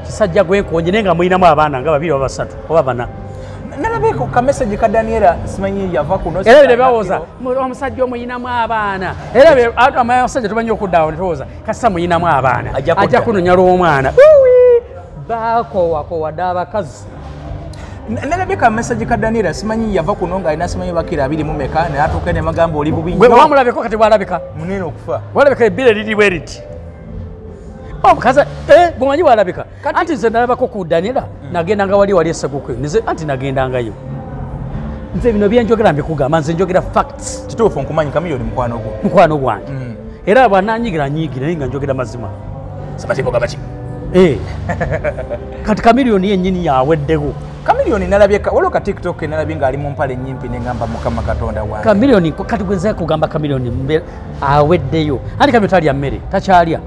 kisajja gwenkonje naye nga mulinamu abaana nga 2 oba 3 oba 4. Nalabeko ka message ka Daniela simanyi yava kuno era bino bawoza omusajja omuyinamu abaana era abasajja tumanyi okudda awo ne tuwoza kasita muyinamu abaana ajja kunonya lw'omwana Baakoowakowa dda abakazi. Nalabye ka message ka Daniela, simanyi yava kuno nga alina simanyi bakira 2 mu meka naye atuuka ne magamba oli bubi nnyo. Wamulabeko kati bw'alabika munene okufa. Walabika ebbire liri bwe riti. Omukazi gwomanyi bw'alabika. Anti nze nalabako ku Daniela nagendanga wali eseguku. Nze anti nagendangayo. Nze bino bye njogera mbikugamba, nze njogera facts. Kituufu nkumanyi Chameleone mukwano gwo. Mukwano gwange. Era bw'ananyigira nyigira naye nga njogera mazima. Sabati mboga baki. Kati Chameleone yennyini yaweddewo. Chameleone nalabye waliwo ka TikTok nalabye ng'ali mu mpale nnyimpi ne ngamba Mukama Katonda wange. Chameleone kati gwe nze kugamba Chameleone aweddeyo. Anti Chameleone talya mmere, takyalya.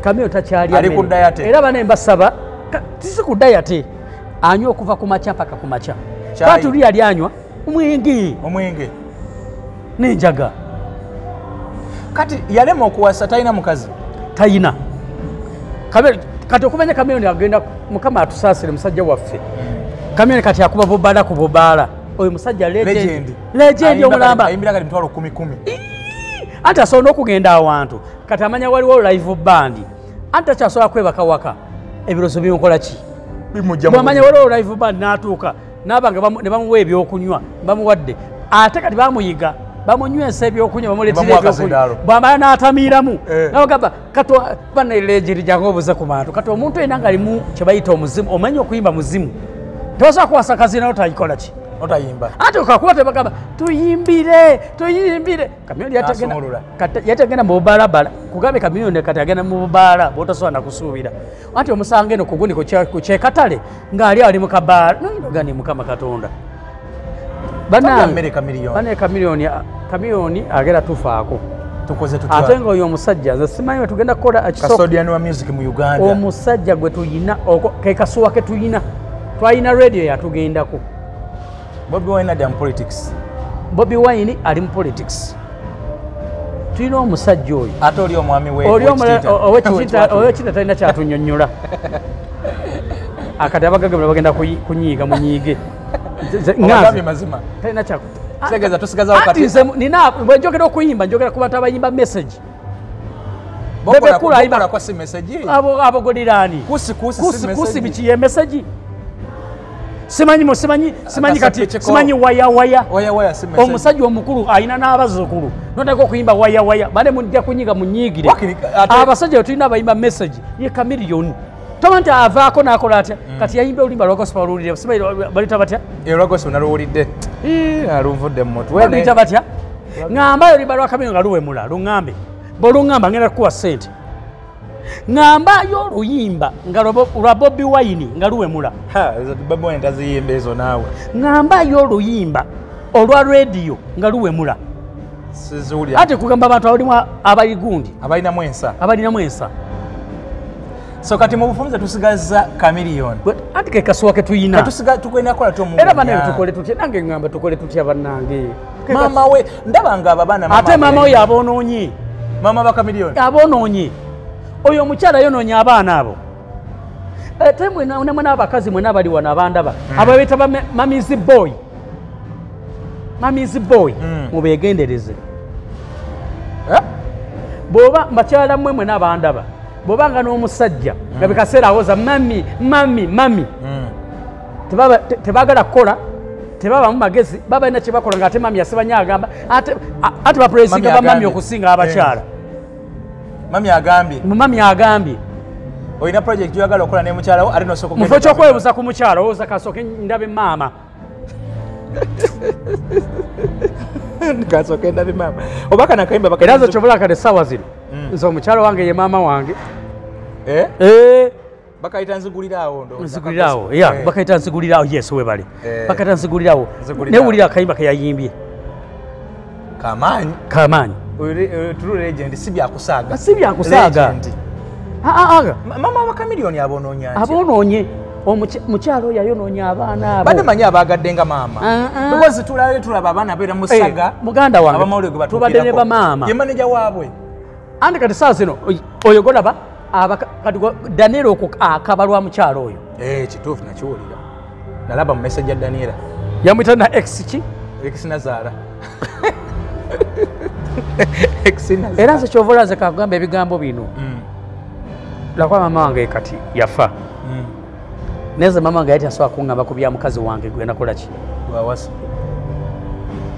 Chameleone takyalya Ali ku diet. Era bane mbasaba tisi ku diet. Anywa okuva ku makya mpaka ku makya. Kati oli yali anywa omwenge. Omwenge. N'enjaga. Kati yalema okuwasa talina mukazi. Talina. Kati okumanya Chameleone agenda Mukama atusaasire musajja waffe. Chameleone kati akuba bubaala ku bubaala. Oyo musajja legend. Legend omulamba. Ayimbira kati mitwalo 10,000. Anti asobola n'okugenda awantu. Kati amanya waliwo live band. Anti takyasobola kwebaka waka. Ebirozo bimukola ki? Bw'amanya waliwo live band n'atuuka. N'abanga ne bamuwa ebyokunywa bamuwadde. Ate kati bamuyiga. Bamunywesa ebyokunywa bamuleetera ebyokunywa. Bw'amala n'atamiiramu. N'abagamba kati bana legend jangu obuze ku bantu. Kati omuntu yenna ng'alimu kye bayita omuzimu, omanyi okuyimba muzimu. Tebasobola kuwasa kazi naye otayikola ki? Otayimba. Ate okakuba tebagamba tuyimbire, tuyimbire. Chameleone yategenda mu bubaala. Kugambe Chameleone kati agenda mu bubaala bw'otasobola na kusuubira. Anti omusanga eno ku gundi ku kyekatale ng'ali ali mu kabaala. Noyinogani Mukama Katonda. Bana Chameleone Chameleone agera tufaako. Tukoze tutya. Ate ng'oyo omusajja nze simanyi we tugenda kukola ekisooka. Custodian wa music mu Uganda. Omusajja gwe tuyina ke kasuwa ke tuyina. Twalina radio yatugendako. Bobi Wine ali mu politics. Bobi Wine ali mu politics. Tulina omusajja oyo. Ate oli omwami we. Oli owekitiita talina kyatunyonnyola. Akati abagagga bagenda kunyiiga munyiige. Ogambye mazima. Talina kyakuta. Kitegeeza tusigazawo kati. Nze nina bwe njogera okuyimba njogera ku bantu abayimba message. Bebe Cool ayimba kwa si message. Abo abogolirani. Kusi kusi si message. Kusi biki ye message. Simanyi kati simanyi waya waya. Waya waya si message. Omusajja omukulu ayina n'abazzukulu. Notako okuyimba waya waya. Bale mujja kunyiga munyiigire. Abasajja tulina abayimba message ye Chameleone. Tomante avaako n'akola atya? Kati yayimba oluyimba lwa gospel oluwulire. Simanyi baluyita batya? Olwa gospel naluwulidde. Naluvudde mu mutwe. Baluyita batya? Ŋŋamba oluyimba lwa Chameleone nga luwemula, luŋŋambe. Bw'oluŋŋamba ngenda kukuwa ssente. Ŋŋambayo oluyimba nga lwa Bobi Wine nga luwemula. Bobi Wine taziyimba ezo naawe. Ŋŋambayo oluyimba olwa radio nga luwemula. Sizuwulira. Ate kugamba abantu abalimu abaligundi. Abalinamu ensa. Abalinamu ensa. So kati mu bufunze tusigaza Chameleone. Anti ke kasuwa ke tuyina. Katusiga tukwenda kola tomu. Era bana tukole tutya nange ngamba tukole tutya bannange. Mama we ndabanga ababana mama. Ate mama we yabonoonye. Mama ba Chameleone. Abonoonye. Oyo omukyala yonoonye abaana abo. Ate mwe mwe abakazi mwe n'abali wano abandaba. Ababeeta ba Mamizi boy. Mamizi boy mubeegendereze. Bw'oba bakyala mmwe mwe n'abandaba. Bw'obanga n'omusajja nga bikaseera awoza mami mami mami. Tebaagala kukola, tebabamu magezi, baba balina kye bakola ng'ate mami yasiba agamba ate bapuresinga bamami okusinga abakyala. Mami agambye. Mami agambye. Olina project gy'oyagala okukola ne mukyala wo ate n'osooka Mu kifo ky'okwebuuza ku mukyala owoza kasooke ndabe maama. Kasooke ndabe maama. Oba kana akayimba Era nze ky'obola kale essaawa zino. Nze omukyala wange ye maama wange. Bakayita nzigulirawo ndo. Nzigulirawo. Yeah, bakayita nzigulirawo. Yes, webale. Bakayita nzigulirawo. Newulira akayimba ke yayimbye. Kamaanyi. Kamaanyi. True legend si byakusaaga. Si byakusaaga. Mama wa Chameleone abonoonye atya? Abonoonye. Omukyala oyo ayonoonye abaana abo. Badde manyi abaagadde nga maama. Because tulale tulaba abaana abeera mu ssaga. Muganda wange. Tubadde ne bamaama. Ye maneja waabwe. Anti kati saa zino oyo golaba kati Daniel akaba lwa mukyala oyo. Kituufu nakiwulira. Nalaba mu message ya Daniela. Yamuyita na ex ki? Ex Nazaara. Ex Nazaara. Era nze ky'ova olaze kakugamba ebigambo bino. Lwakuba maama wange kati yafa. Neze mama nga yati asobola kuŋŋamba ku bya mukazi wange gwe nakola ki? Wawasa.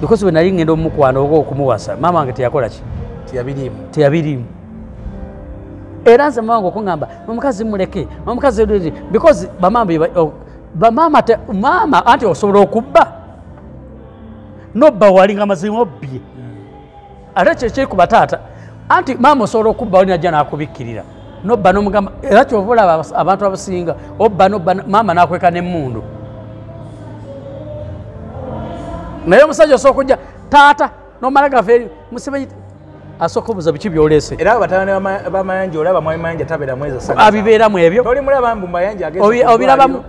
Because we nali ngenda omukwano oba okumuwasa, mama wange teyakola ki? Teyabiriimu. Teyabiriimu. Era nze mama wange okuŋŋamba omukazi muleke, omukazi because bamaama mama anti osobola okubba nobba wali nga mazima obbye. Ate kye kiri ku bataata anti maama osobola okubba wali najja n'akubikkirira nobba n'omugamba era kyova olaba abantu abasinga obba nobba maama n'akweka n'emmundu. Naye omusajja osobola okujja taata n'omala gava eri Museveni asooka obuuza biki by'oleese. Era abatabani b'amayanja olaba mwami Mayanja tabeera mwezi saga. Abibeeramu ebyo. Toli mulaba mbu Mayanja ageze. Obirabamu.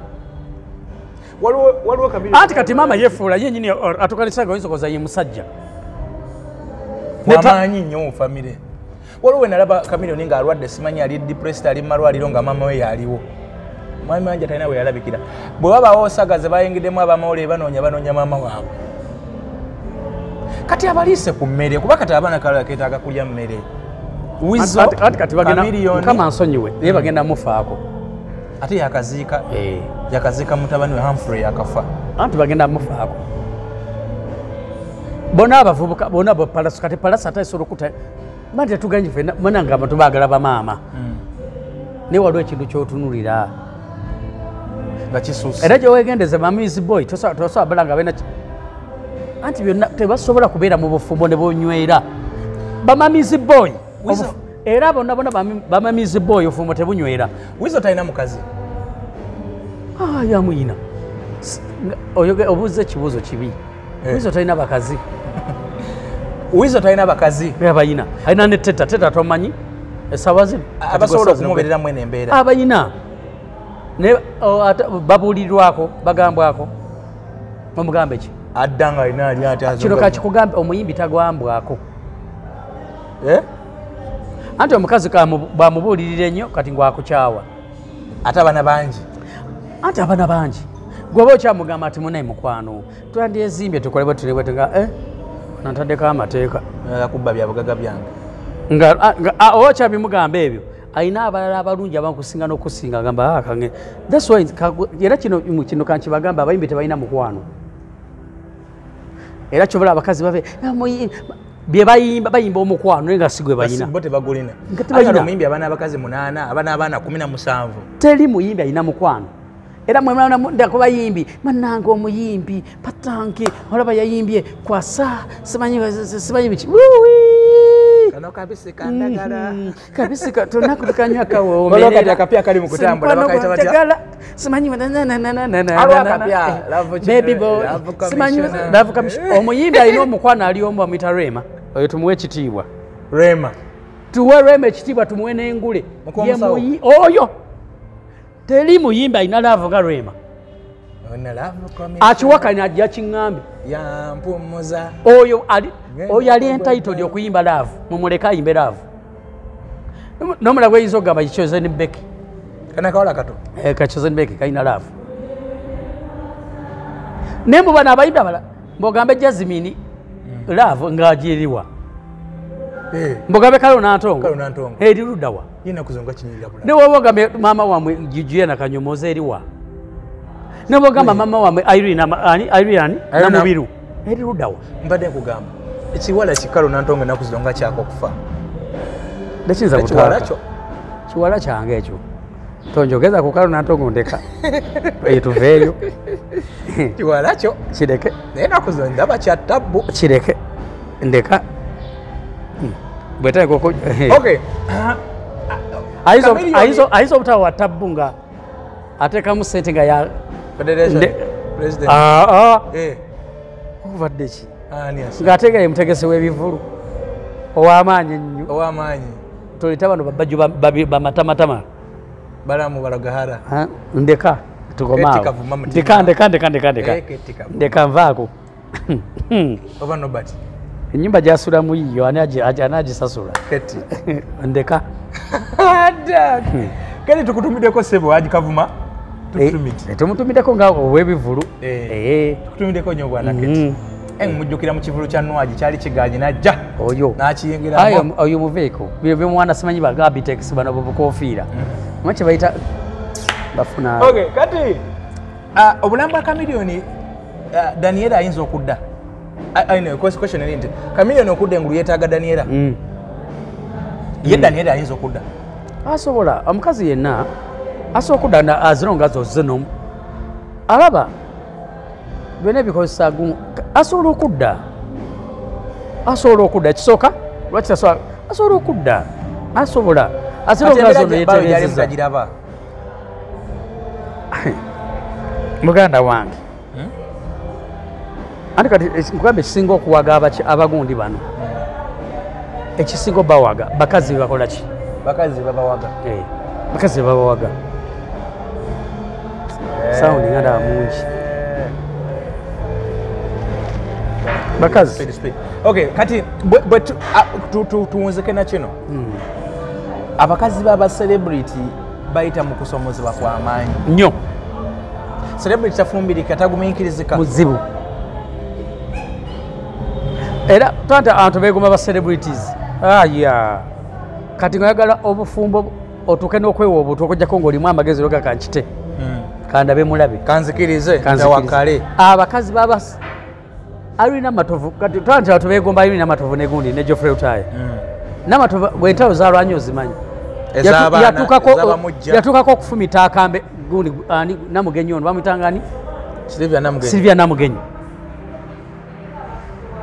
Waliwo kabiri. Anti kati maama yeefuula ye nnyini atukalisa oyinza okoza ye musajja. Wamaanyi nnyo mu famire. Waliwo we nalaba Chameleone ng'alwadde simanyi ali depressed ali mu malwaliro nga maama we yaliwo. Mwami Mayanja talina we yalabikira. Bwe wabaawo saga ze bayingiddemu abamawulire banoonya maama waabwe. Kati abaliise ku mmere kuba kati abaana kalala keetaaga kulya mmere. Wizo kati bagenda Mukama ansonyiwe naye bagenda mufaako. Ate yakaziika yakaziika mutabani we Humphrey yakafa. Anti bagenda mufaako. Bonna abavubuka bonna Palaso kati Palaso ate asobola okutta mani tetuganye ffenna munange abantu baagala bamaama. Naye waliwo ekintu ky'otunuulira nga kisusse. Era gye weegendeze mamizi boy tosobola bala nga balina anti byonna tebasobola kubeera mu bufumbo ne bunywera. Bamamizi boy era bonna bonna bamamizi boy obufumbo tebunywera. Wizo talina mukazi? Yamuyina. Obuuza ekibuuzo kibi. Wizo talina bakazi. Wizo talina bakazi? Abayina. Alina ne teta, teta tomanyi essaawa zino. Abasobola okumubeereramu eno embeera. Abayina. Naye babuulirwako, bagambwako. Omugambe ki? Adda nga alina ali ate kino kakikugambe omuyimbi tagwambwako. Anti omukazi bwamubuulirira ennyo kati ngwakukyawa. Ate abaana bangi. Anti abaana bangi. Gwe okyamugamba ati munaye mukwano twandyezimbye tukole bwe tuli bwe nga nataddeko amateeka. Kubba bya bugagga byange. Nga okyabimugamba ebyo alina abalala abalungi abakusinga n'okusinga agamba kange. That's why era kino kankibagamba abayimbi tebalina mukwano. Era kyobola abakazi babe bye bayimba bayimba omukwano naye nga si gwe balina. Bo tebagulina. Ate omuyimbi abaana abakazi 8, abaana abaana 17. Teri muyimbi alina mukwano. Era mwe mwana ndako bayimbi manange omuyimbi patanke olaba yayimbye kwasa simanyi biki. Kano kabisi kandagala. Kabisi tunakutukanywa kawo. Waliwo kati akapya kali mu kutambula bakayita batya? Simanyi na akapya love baby boy. Simanyi love commissioner. Omuyimbi alina omukwano ali omu bamuyita Rema. Oyo tumuwe ekitiibwa. Rema. Tuwe Rema ekitiibwa tumuwe n'engule. Oyo. Teri muyimbi alina love nga Rema. Akiwakanya ajja kiŋŋambe. Yampumuza. Oyo ali entitled okuyimba love. Mumuleke ayimbe love. N'omulala gweyinza okugamba Chosen Becky. Kana kawala kato. Ka Chosen Becky kalina love. Naye mu bano abayimbi abalala mb'ogambe Jasmine love ng'agiriwa. Mbogambe Kalo Nantongo. Kalo Nantongo. Eri ludda wa? Ne woba ogambe maama wammwe Juliana Kanyomozi eriwa? Ne bw'ogamba maama wammwe Irene Namubiru eri ludda wa? Mbadde nkugamba ekiwala ki Kalo Nantongo ennaku zino nga kyaka okufa. Tekiyinza kutwala. Kiwala kyange ekyo. Tonjogeza ku Kalo Nantongo ndeka. Tuveeyo. Kiwala kyo. Kireke. Naye ennaku zino ndaba kya tabbu. Kireke. Ndeka. Bweteko okay. Ayinza obutaba wa tabbu nga ateekamu ssente nga ya Federation President. Obadde ki? Ng'ate nga ye mutegesi w'ebivvulu ow'amaanyi ennyo. Ow'amaanyi. Toleeta bano babajjo bamatamatama. Balamu balagahara. Ndeka tukomaawo. Ndeka ndeka ndeka ndeka ndeka. Ndeka nvaako. Oba Nobert. Ennyumba gy'asulamu yiyo ani agisasula? Keti. Ndeka. Keti tukutumiddeko ssebo Haji Kavuma. Tukutumidde. Tumutumiddeko nga ow'ebivvulu. Tukutumiddeko nnyo bwana Keti. Mujjukira mu kivvulu kya Nwagi kyali kigaanyi n'ajja. Oyo. N'akiyingiramu. Oyo muveeko. Bino by'omwana simanyi ba Gabitex bano b'obukofiira. Omanyi kye bayita Bafuna. Okay, kati obulamu bwa Chameleone, Daniela ayinza okudda. I know, question eri nti Chameleone okudda engulu yeetaaga Daniela. Ye Daniela ayinza okudda. Asobola, omukazi yenna asobola okudda azironga zozze n'omu. Alaba byonna ebikozesa asobola okudda. Asobola okudda ekisooka lwaki tasobola? Asobola okudda. Asobola. Azironga zonna yeetereezezza. Muganda wange. Anti kati nkugambe ekisinga okuwaga abagundi bano. Ekisinga obawaga bakazi bakola ki? Bakazi babawaga. Bakazi babawaga. Sound nga ndaba mungi. Bakazi. Speed. Okay, kati tuwunzike na kino. Abakazi baba celebrity bayita mu kusomozebwa kwa maanyi. Nnyo. Celebrity tafumbirika, tagumiikirizika. Muzibu. Era tata abantu beegomba ba celebrities. Aya. Kati ng'oyagala obufumbo otuuke n'okwewa obutwa okuggyako ng'olimu amagezi oga kankite. Kandabe mulabe. Kanzikirize, ndawakale. Abakazi baba Irene Matovu, kati tata abantu beegomba Irene Matovu ne gundi ne Geoffrey Lutaaya. Namatovu bw'entalo zaalwanye ozimanyi. Yatuukako okufumita akambe gundi ani Namugenyi ono bamuyitanga ani? Sylvia Namugenyi. Sylvia Namugenyi.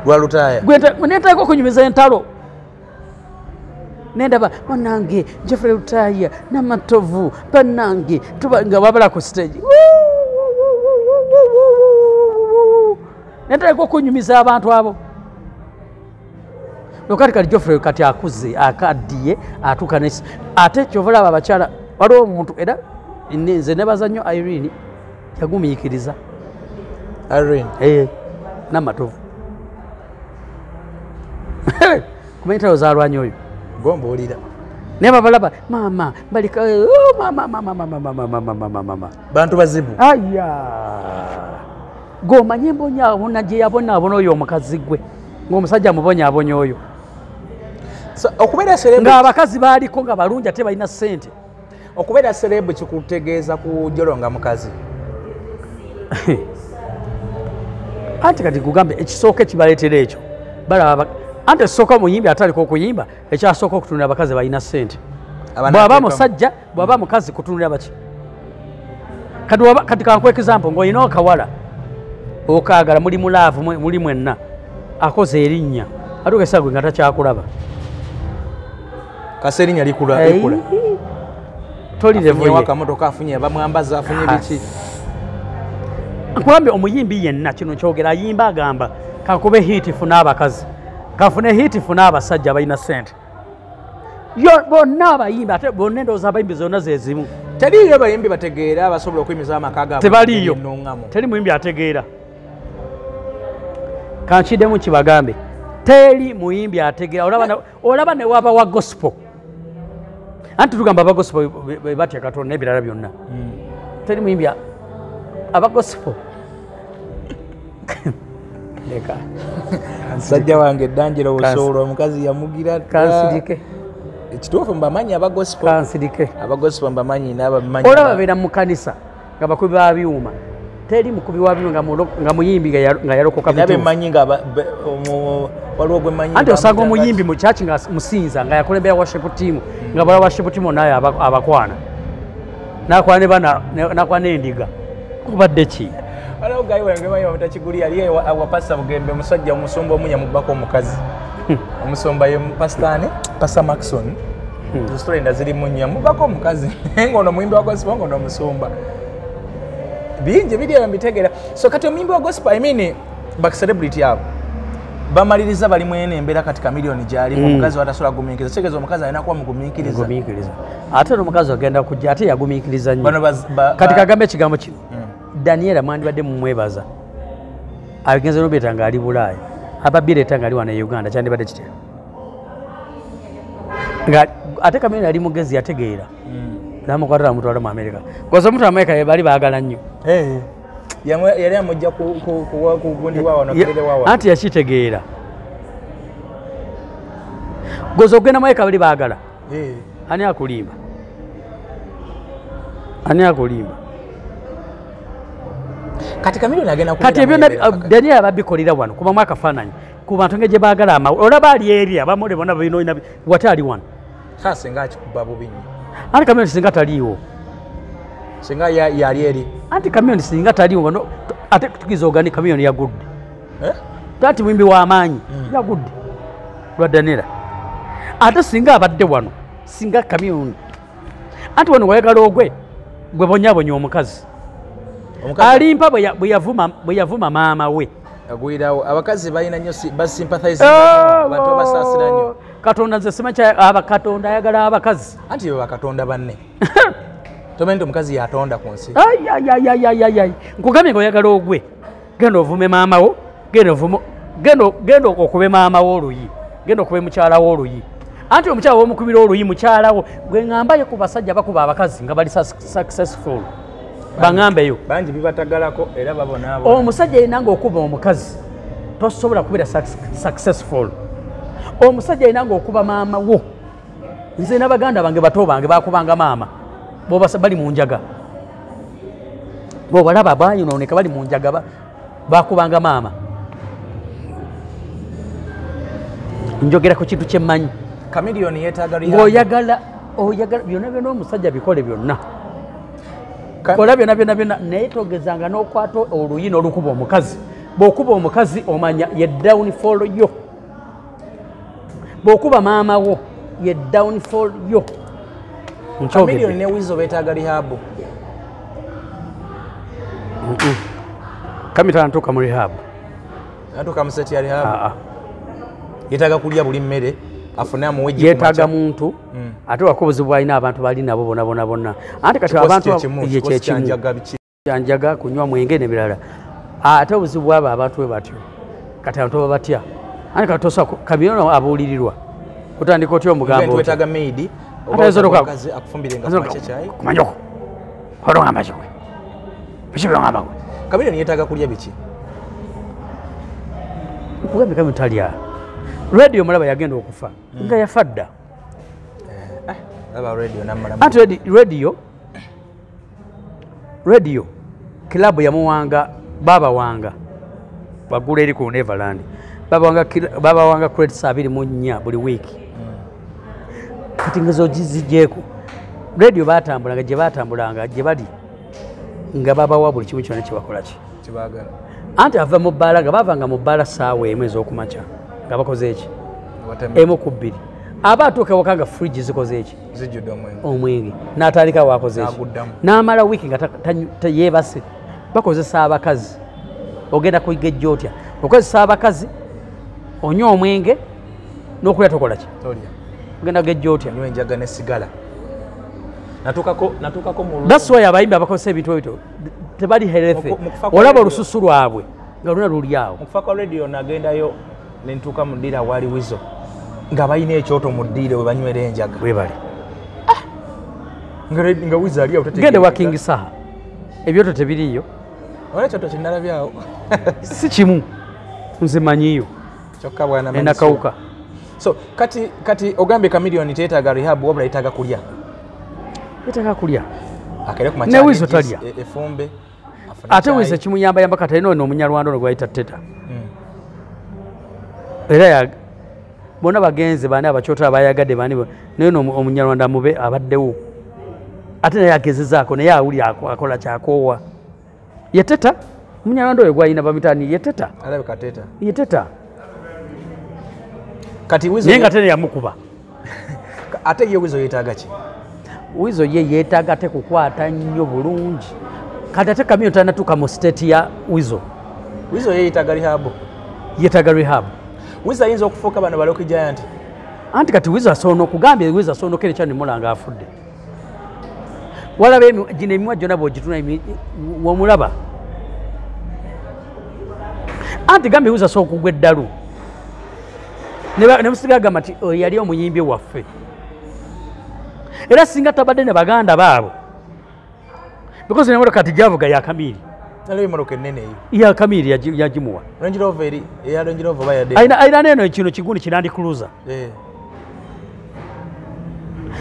Lwa Lutaaya. Nentandika okunyumiza entalo. Nendaba bannange Geoffrey Lutaaya Namatovu bannange tuba nga babala ku stage. Nentandika okunyumiza abantu abo. Kati kati Geoffrey kati akuze akaddiye atuuka ne ate kyova olaba abakyala waliwo omuntu era nze nebaza nnyo Irene yagumiikiriza. Irene. Namatovu. Kumanya entalo zaalwanye oyo. Gombuulira. Naye babalaba maama balika mama mama mama mama mama mama. Bantu bazibu. Aya. Gomanye mbonyaabona gye yabonaabona oyo omukazi gwe. Ng'omusajja amubonyaabonya oyo. So okubeera celeb ng'abakazi baaliko nga balungi ate balina ssente. Okubeera celeb kikutegeeza kujolonga mukazi. Anti kati kugambe ekisooka ekibaleetera ekyo. Balaba anti ekisooka omuyimbi atandika okuyimba ekyasooka okutunula abakazi balina ssente. Bw'aba musajja bw'aba mukazi kutunulira baki? Kati kankuwe example ng'olina akawala okaagala muli mu laavu muli mwenna akoze erinnya atuuka essaawa gwe nga takyakulaba. Kase erinnya likula likula. Toli level ye. Akamotoka afunye bamwambaza afunye biki. Nkugambe omuyimbi yenna kino kyogera ayimba agamba kankube hit funa abakazi. Kafune hit funa abasajja balina ssente. Yo bonna abayimbi ate bonna endowooza abayimbi zonna ze zimu. Teriiyo abayimbi bategeera abasobola okuyimiza amaka gaabwe. Tebaliiyo. Teri muyimbi ategeera. Kankiddemu kibagambe. Teri muyimbi ategeera. Olaba ne waba wa gospel. Anti tugamba aba gospel batya Katonda n'ebirala byonna. Teri muyimbi aba gospel. Leka. Musajja wange Danjero Busolo omukazi yamugira. Kansirike. Ekituufu mbamanyi aba gospel. Kansirike. Aba gospel mbamanyi n'abamanyi. Olaba babeera mu kanisa nga bakubi ba byuma. Teri mukubi wa byuma nga muyimbi nga yalokoka bituufu. Nabe mmanyi nga waliwo gwe mmanyi. Anti osanga omuyimbi mu church nga musinza nga yakulembera worship team nga bala worship team naye abakwana. N'akwana ne bana n'akwana endiga. Kubadde ki? Waliwo guy wange manyi bamuyita Kiguli yali wa Pastor Bugembe musajja omusumba omu yamubbako omukazi. Omusumba ye Pastor ani? Pastor Maxon. Story ndaziri mu nnyo yamubbako omukazi. Ng'ono muyimbi wa gospel ng'ono omusumba. Bingi biri ebyo mbitegeera. So kati omuyimbi wa gospel I mean ba celebrity abo bamaliriza bali mwene embeera kati Chameleone gy'alimu omukazi watasobola kugumiikiriza. Kitegeeza omukazi alina kuba mugumiikiriza. Mugumiikiriza. Ate n'omukazi agenda kujja ate yagumiikiriza nnyo. Kati kagambe ekigambo kino. Daniela mwandibadde mumwebaza. Agenze n'obeeta ng'ali Bulaaya. Ababireeta ng'ali wano e Uganda kyandibadde kitya? Nga ate Chameleone ali mugezi yategeera. N'amukwata n'amutwala mu Amerika. Goza omutwala mu Amerika bali baagala nnyo. Yali amujja ku gundi wa wano kerere wa wano. Anti yakitegeera. Goza ogenda mu Amerika bali baagala. Ani akulimba? Ani akulimba? Kati Chameleone agenda kati ebyo Daniel ababikolera wano kuba mwaka faananyi ku bantu nga gye baagala amawe olaba ali eri abamule bonna bino wate ali wano. Singa akikuba bubi nnyo. Anti Chameleone singa taliiwo. Singa yali eri. Anti Chameleone singa taliiwo no ate tukiza ogani Chameleone yagudde. Tati mwimbi wa amaanyi yagudde lwa Daniel. Ate singa abadde wano singa Chameleone. Anti wano wayagala ogwe gwe bonyabonya omukazi. Alimpa bwe yavuma maama we. Agwirawo abakazi balina nnyo basympathize abantu abasaasira nnyo. Katonda nze simanyi aba Katonda ayagala abakazi. Anti be bakatonda banne. Tomanyi nti omukazi yatonda ku nsi. Ay. Nkugambye ng'oyagala ogwe. Genda ovume maama wo, genda okube maama wo oluyi. Genda okube mukyala wo oluyi. Anti omukyala w'omukubira oluyi mukyala wo gwe ŋŋambayo ku basajja bakuba abakazi nga bali successful. Bangambeyo. Bangi bibatagalako era babonaabona. Omusajja yenna ng'okuba omukazi tosobola kubeera successful. Omusajja yenna ng'okuba maama wo. Nze n'abaganda bange bato bange bakubanga maama. Bo bali mu njaga. Bo balaba bayonooneka bali mu njaga bakubanga maama. Njogera ku kintu kye mmanyi. Chameleone yeetaaga rehab. Oyagala byonna byonna omusajja bikole byonna. Kola byonna byonna byonna naye togezanga n'okwata oluyi n'olukuba omukazi. Bw'okuba omukazi omanya ye downfall yo. Bw'okuba maama wo ye downfall yo. Chameleone ne Weasel beetaaga rehab. Kamita anatuuka mu rehab. Anatuuka mu seti ya rehab. Yeetaaga kulya buli mmere. Yeetaaga muntu ate wako obuzibu bw'alina abantu bali nabo bonna bonna bonna. Anti kati abantu kyanjaga kunywa mwenge n'ebirala. Ate obuzibu bw'abo abantu bwe batyo. Kati abantu baba batya. Anti kati tosobola Chameleone abuulirirwa. Otandika otya omugambo otya? Twetaaga maid oba omukazi akufumbire nga kumakya kyayi. Kumanyoko. Olongamba ki gwe? Biki by'ongamba gwe? Chameleone yeetaaga kulya biki? Nkugambye Chameleone talya. Radio mulaba yagenda okufa nga yafa dda. Laba radio namala. Anti radio club yamuwanga baba wanga bagula eri ku Neverland. Baba wanga credits 24 buli week. Kati ngezo gizijeeko. Radio batambulanga gye batambulanga gye bali nga babawa buli kimu kyonna kye ki. Kibaagala. Anti ava mu bbaala nga bavanga mu bbaala ssaawa 1 ez'okumakya. Nga bakoze eki? 1 ku 2. Aba atuuka ewaka nga fridge zikoze eki? Zijjudde omwenge. Omwenge. N'atandika waakoze eki? N'amala wiiki nga yeebase. Bakozesa abakazi. Ogenda kuyigejja otya? Okozesa abakazi, onywa omwenge, n'okulya tokola ki? Tolya. Ogenda kugejja otya? Onywa enjaga ne sigala. Natuukako mu That's why abayimbi abakozesa ebintu ebyo tebali healthy. Olaba olususu lwabwe nga luna luli awo. Mu kufa kwa radio nagendayo nentuuka mu ddiiro awaali Weasel nga balina ekyoto mu ddiiro we banywera enjaga. Webale. Nga Weasel ali awo tategeera. Genda wa King Saha. Ebyoto tebiriiyo. Olaba ekyoto kye nalabyawo. Si kimu. Nze manyiyo. Kyokka bwana manyi. Enakawuka. So kati ogambye Chameleone teetaaga rehab wabula yeetaaga kulya. Yeetaaga kulya. Akere ku Ne makya Weasel talya. Efumbe. Ate Weasel kimuyambayamba kati alina ono Omunyarwanda ono gwe bayita Teta. Era bonna bagenze bani abakyota abayagadde bani naye ono Omunyarwanda mube abaddewo. Ate naye agezezaako naye awulira akola kyakoowa. Ye Teta Omunyarwanda oyo gw'alina bamitaani ye Teta. Alabika Teta. Ye Teta. Kati Weasel naye nga tene yamukuba. Ate ye Weasel yeetaaga ki? Weasel ye yeetaaga ate kukwata nnyo bulungi. Kati ate Chameleone tannatuuka mu state ya Weasel. Weasel ye yeetaaga rehab. Yeetaaga rehab. Weasel ayinza okufuuka bano ba Rock Giant. Anti kati Weasel asobola okugambye Weasel asobola okukera ekyano mulanga afudde. Walaba gino emimwa gyonna bw'ogituna womulaba. Anti gambye Weasel asobola okugwa eddalu. Ne musiga agamba nti oyo yali omuyimbi waffe. Era singa tabadde ne baganda baabo. Because n'emmotoka kati gyavuga ya Chameleone. Nalaba emmotoka ennene eyo. Ya Chameleone yagimuwa. Range Rover eri eya Range Rover oba yadde. Alina eno kino kigundi ki Land Cruiser.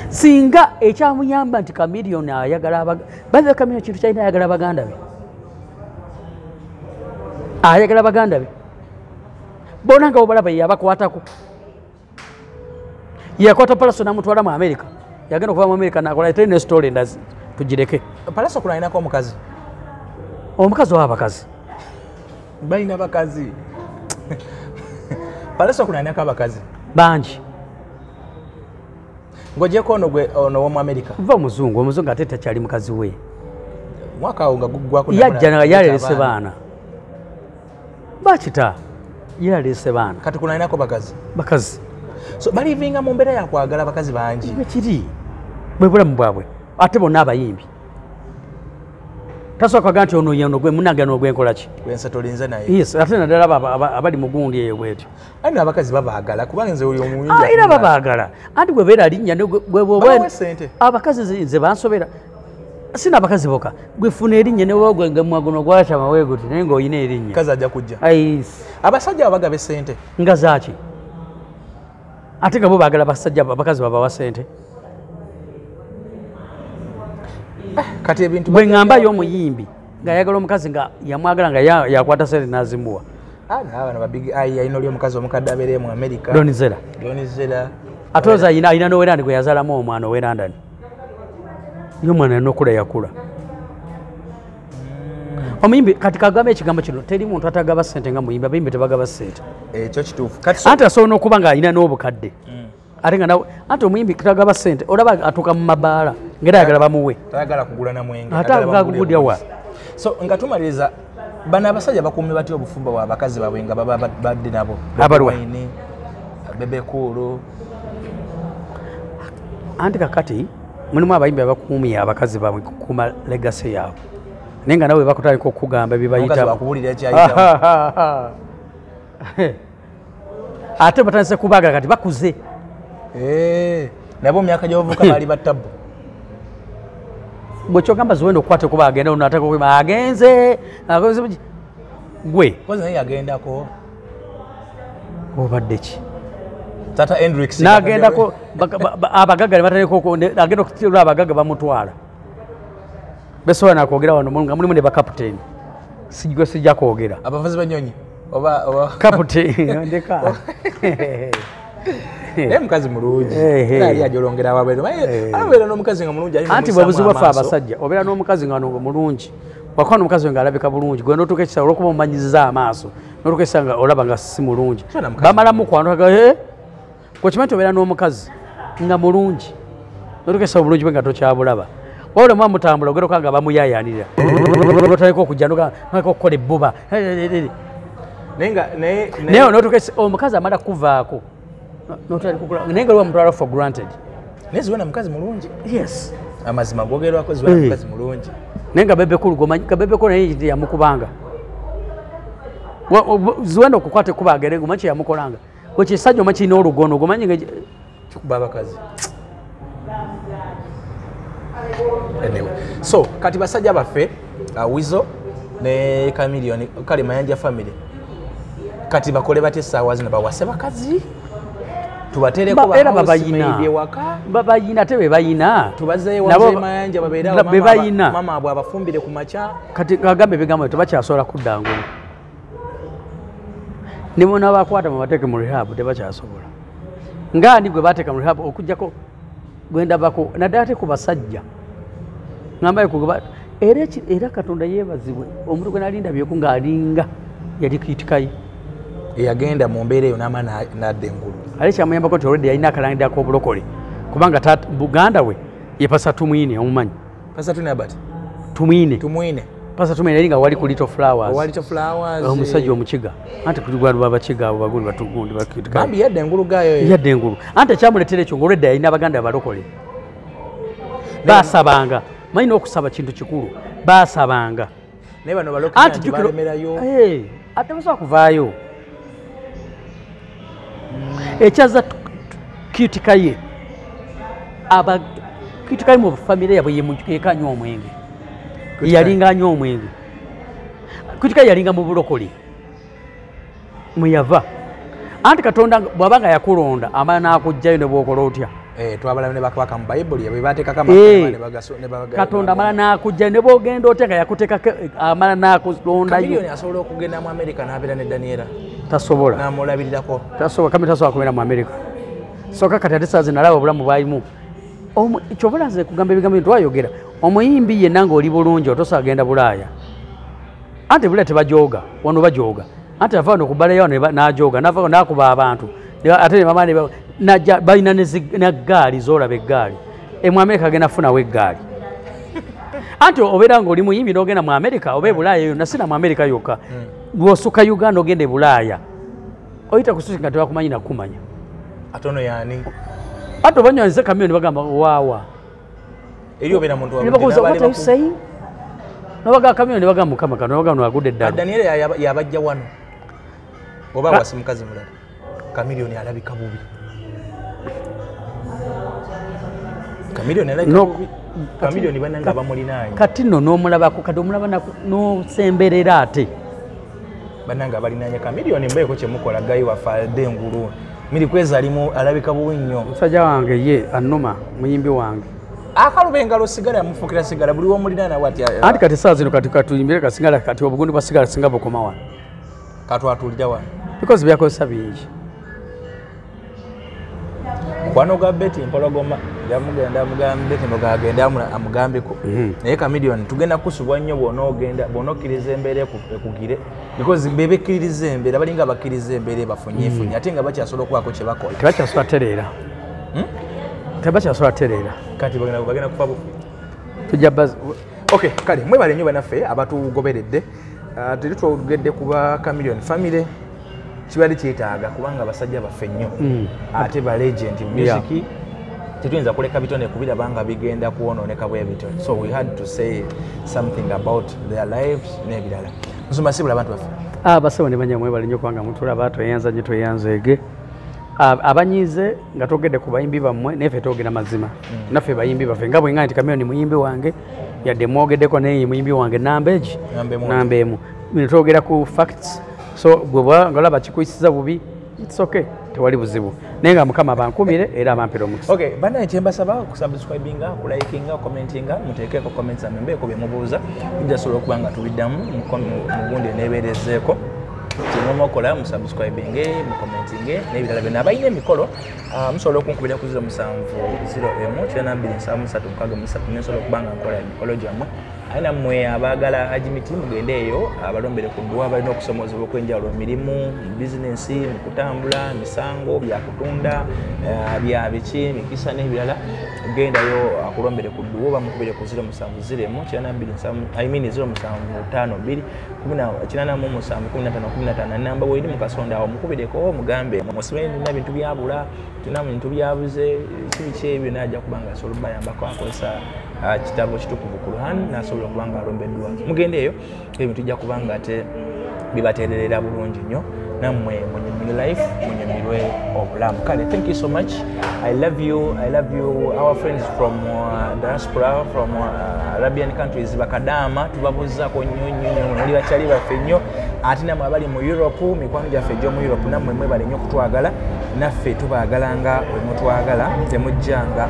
Singa ekyamuyamba nti Chameleone ayagala baze Chameleone kintu kyalina ayagala baganda be. Ayagala baganda be. Bona nga obalaba yabakwatako. Yakwata Palaso n'amutwala mu America. Yagenda okuva mu America n'akola ate ne story ndazi tugireke. Palaso kulayinako omukazi. Omukazi oba abakazi? Balina bakazi. Palaso kulayinako abakazi. Bangi. Ng'ogyeko ono gwe ono w'omu America. Va omuzungu, omuzungu ate takyali mukazi we. Mwaka awo nga guggwako yajja nga yaleese baana. Bakita yaleese baana. Kati kulayinako bakazi. Bakazi. So balivinga mu mbeera ya kwagala bakazi bangi. Bwe kiri. Bwe bulamu bwabwe. Ate bonna abayimbi. Tasooka kugamba nti ono ye ono gwe munnange ono gwe nkola ki? Gwe tolinze naye. Yes, ate naddala abali mu gundi eyo bw'etyo. Anti abakazi babaagala kubanga nze oli omuyimbi. Era babaagala. Anti gwe beera linnya ne gwe bw'oba ssente. Abakazi nze bansobera. Sina abakazi bokka. Gwe funa erinnya ne bw'ogwe nga guno gwakyama weeguti naye ng'olina erinnya. Kazi ajja kujja. Abasajja abagaba essente. Nga zaaki? Ate nga bo baagala basajja abakazi babawa ssente. Kati ebintu bwe ngamba y'omuyimbi ng'ayagala omukazi nga yamwagala nga yakwata ssente n'azimuwa. Abaana ba Big Eye alina oli omukazi omukadde abeera mu America. Don Zella. Don Zella. Ate oza alina n'owerandi gwe yazaalamu omwana ow'e London. Ye omwana alina okula yakula. Omuyimbi kati kagamba ekigambo kino teri muntu atagaba ssente nga muyimbi, abayimbi tebagaba ssente. Ekyo kituufu. Kati anti asobola n'okuba ng'alina n'obukadde. Ate nga nawe anti omuyimbi tagaba ssente olaba atuuka mu mabaala ng'era ayagala bamuwe. Tayagala kugula na mwenge. Ate agagulira wa? So nga tumaliriza bano abasajja bakuumye batya obufumbo bwa bakazi baabwe nga baba badde nabo? Abalwa. Bebe Cool. Anti kakati mulimu abayimbi abakuumye abakazi baabwe kukuuma legacy yaabwe. Naye nga nawe bakutandika okukugamba bye bayitamu. Omukazi bakubuulira ekyayitamu. Ate batandise kubaaga kati bakuze. Nabo myaka gy'obuvubuka baali battabu. Bwe kyogamba Zuwena okukwata kuba agenda ono ate kuba agenze gwe. Kozi naye yagendako. Obadde ki? Tata Hendrix n'agendako abagagga ne batandika agenda okutira abagagga bamutwala. Besobola nakwogera wano nga mulimu ne bakaputeni. Sijja sijja kwogera. Abavuzi b'ennyonyi oba kaputeni ndeka. Naye mukazi mulungi. Era yali ajolongera wabweru. Abeera n'omukazi nga mulungi. Anti bwe buzibu bwaffe abasajja obeera n'omukazi nga mulungi. Wakuba n'omukazi nga alabika bulungi gwe n'otuuka ekisa olw'okuba omumanyizza amaaso n'otuuka ekisa nga olaba nga si mulungi. Bamala mukwano gwe okimanyi nti obeera n'omukazi nga mulungi n'otuuka ekisa obulungi bwe nga tokyabulaba. Wabula muba mutambula ogenda okuba nga bamuyaayaanira. Otandika okujja n'otandika okukola ebbuba. Naye n'otuuka ekisa omukazi amala kuvaako. Naye nga lwamutwala for granted. Naye Zuwena mukazi mulungi. Yes. Amazima gogerwako Zuwena mukazi mulungi. Naye nga Bebe Cool gomanyi Bebe Cool naye yamukubanga. Zuwena okukwata ekkubo agere gomanyi kye yamukolanga. Gwe kisajja omanyi kirina olugono gomanyi nga kikuba abakazi. Anyway, so kati basajja baffe Weasel ne Chameleone kale Mayanja family kati bakole batya essaawa zino bawase bakazi? Tubatereko era babayina babayina ate be bayina tubazeeyo wa Mayanja babeera mama mama abwe abafumbire ku makya. Kati kagambe ebigambo tebakyasobola kudda ngulu. Ne bona bakwata babateeke mu rehab tebakyasobola. Nga ani gwe bateeka mu rehab okuggyako gwe ndabako naddala ate ku basajja. Ngambayo ku era Katonda yeebazibwe omuntu gwe nali ndabyeko ng'alinga yali Kitikayi. Eyagenda mu mbeera eyo n'ama n'adda engulu. Ale kyamuyambako nti already yalina akalangira ak'obulokole kubanga Buganda we ye Pastor Tumwine omumanyi. Pastor Tumwine Albert. Tumwine. Tumwine. Pastor Tumwine yali nga wali ku Little Flowers. Owa Little Flowers. Omusajja omukiga. Anti kugwa babakiga abo baguli batugundi bakitikayi. Bambi yadda engulu gaayo. Yadda engulu. Anti ekyamuleetera ekyo ng'olwedda yalina Abaganda abalokole. Baasabanga. Manyi n'okusaba kintu kikulu. Baasabanga. Naye bano balokole nti balemerayo. Ate basobola kuvaayo. Ekyaza Kitikaye aba Kitikaye mu famire yabwe ye anywa omwenge. Yalinga anywa omwenge. Kitikaye yalinga mu bulokole. Mwe yava. Anti Katonda bw'aba nga yakulonda amala n'akuggyayo ne bw'okola otya. Twabala ne bakabaka mu Bayibuli bwe bateekako amafuta ne bagaso ne baga Katonda amala n'akujja ne bw'ogenda otya nga yakuteekako amala n'akulondayo. Chameleone asobola okugenda mu America n'abeera ne Daniela. Tasobola. N'amulabirirako. Tasobola, Chameleone tasobola kubeera mu America. Soka kati ate saazi nalaba obulamu bwalimu. Ky'obola nze kugamba ebigambo twayogera omuyimbi yenna ng'oli bulungi otosobola kugenda Bulaaya. Ante Bulaaya tebajooga, wano bajooga. Ante ava wano ku bbala wano n'ajooga, n'ava wano n'akuba abantu. Ate ne bamala ne najja balina ne ggaali z'olaba eggaali. Mu Amerika agenda kufunawo eggaali. Anti obeera ng'oli muyimbi n'ogenda mu Amerika oba e Bulaaya yonna, si na mu Amerika yokka. Lw'osukka Uganda ogenda e Bulaaya. Oyita ku street nga tebakumanyi na kukumanya. Ate ono y'ani? Ate obanywanyiza Chameleone bagamba waawa. Eri obeera muntu wa Ne bakubuuza, bali what are you baku- saying? N'obaga Chameleone bagamba Mukama Katonda, bagamba agudde eddalu. Daniela yabajja wano. Oba wasi mukazi mulala. Chameleone alabika bubi. Chameleone alabika bubi. Chameleone bannange abamulinaanye. Kati nno n'omulabako, kati omulaba n'osemberera ate. Bannange abalinaanye Chameleone mbeeko kye mukola gayi waffe adde engulu. Miri kwezi alimu alabika bubi nnyo. Musajja wange ye annuma muyimbi wange. Akaluba engalo sigala yamufukira sigala buli w'omulinaana bw'ati. Anti kati essaawa zino kati katuyimbire kasigala kati obugundi bwa sigala singa bukoma wano. Katwatuulira wano. Because byakozesa bingi. Mukwano gwa Betty Mpologoma yamugenda amugamba Betty Mpologoma agende amugambeko. Naye Chameleone tugenda kusubwa nnyo bw'onoogenda bw'onokkiriza embeera ekugire because be bekkiririza embeera balinga abakkiriza embeera ebafunyefunye ate nga bakyasobola okubaako kye bakola. Tebakyasobola tereera. Tebakyasobola tereera. Kati bagenda kufa bufi. Tujja baz- Okay, kale mwebale nnyo bannaffe abatugoberedde. Teri twogedde ku ba Chameleone family kibadde kyetaaga kubanga abasajja baffe nnyo ate ba legend mu music. Tetuyinza kuleka bitone kubiraba nga bigenda kwonooneka bwe bityo, so we had to say something about their lives n'ebirala. Nsoma sibula abantu baffe. Abasawo ne banya mwebale nnyo kubanga mutulaba, tweyanza nnyo tweyanzeege. Abanyiize nga twogedde ku bayimbi bammwe, naye ffe twogera mazima. Naffe bayimbi baffe nga bwe ŋŋambye nti Chameleone muyimbi wange, yadde mwogeddeko naye muyimbi wange namba egi? Namba emu. Namba emu. Bino twogera ku facts, so bwe bwa nga olaba kikuyisiza bubi, it's okay, tewali buzibu. Naye nga Mukama abankumire era abampere omukisa. Okay, bannange kye mbasaba okusubscribinga, okulikinga, okucommentinga, muteekeko comments zammwe mbeeko bye mubuuza, tujja sobola okuba nga tubiddamu mu gundi eneebeerezeeko. Kye mukola musubscribinge, mucommentinge n'ebirala byonna. Abalina emikolo, musobola okunkubira ku 070 1 92 763 63 ne nsobola okuba nga nkola emikolo gyammwe. Ate nammwe abaagala Hajji Miti mugende eyo abalombere ku dduwa, balina okusomoozebwa okw'enjawulo mu mirimu, mu bizinensi, mu kutambula, misango, byakutunda, bya biki, mikisa n'ebirala. Gendayo akulombere ku dduwa oba mukubire ku 070 1 92 7, I mean 0752 87 15 15 namba weeri mu kasonda awo mukubireko mugambe musibe nina bintu byabula, tulina bintu byabuze kibiki ebyo, najja kuba nga asobola okubayambako akozesa kitabo kitukuvu Quran n'asobola okuba nga alombeddwa. Mugende eyo ebintu tujja kuba nga ate bibateererera bulungi nnyo, nammwe munyumirwe life, munyumirwe obulamu. Kale thank you so much, I love you, I love you our friends from diaspora, from Arabian countries, bakadaama tubabuuzaako nnyo nnyo nnyo, muli bakyali baffe nnyo. Ate nammwe abali mu Europe, mikwano gyaffe egy'omu Europe, nammwe mwebale nnyo okutwagala, naffe tubaagala nga bwe mutwagala, temujjanga.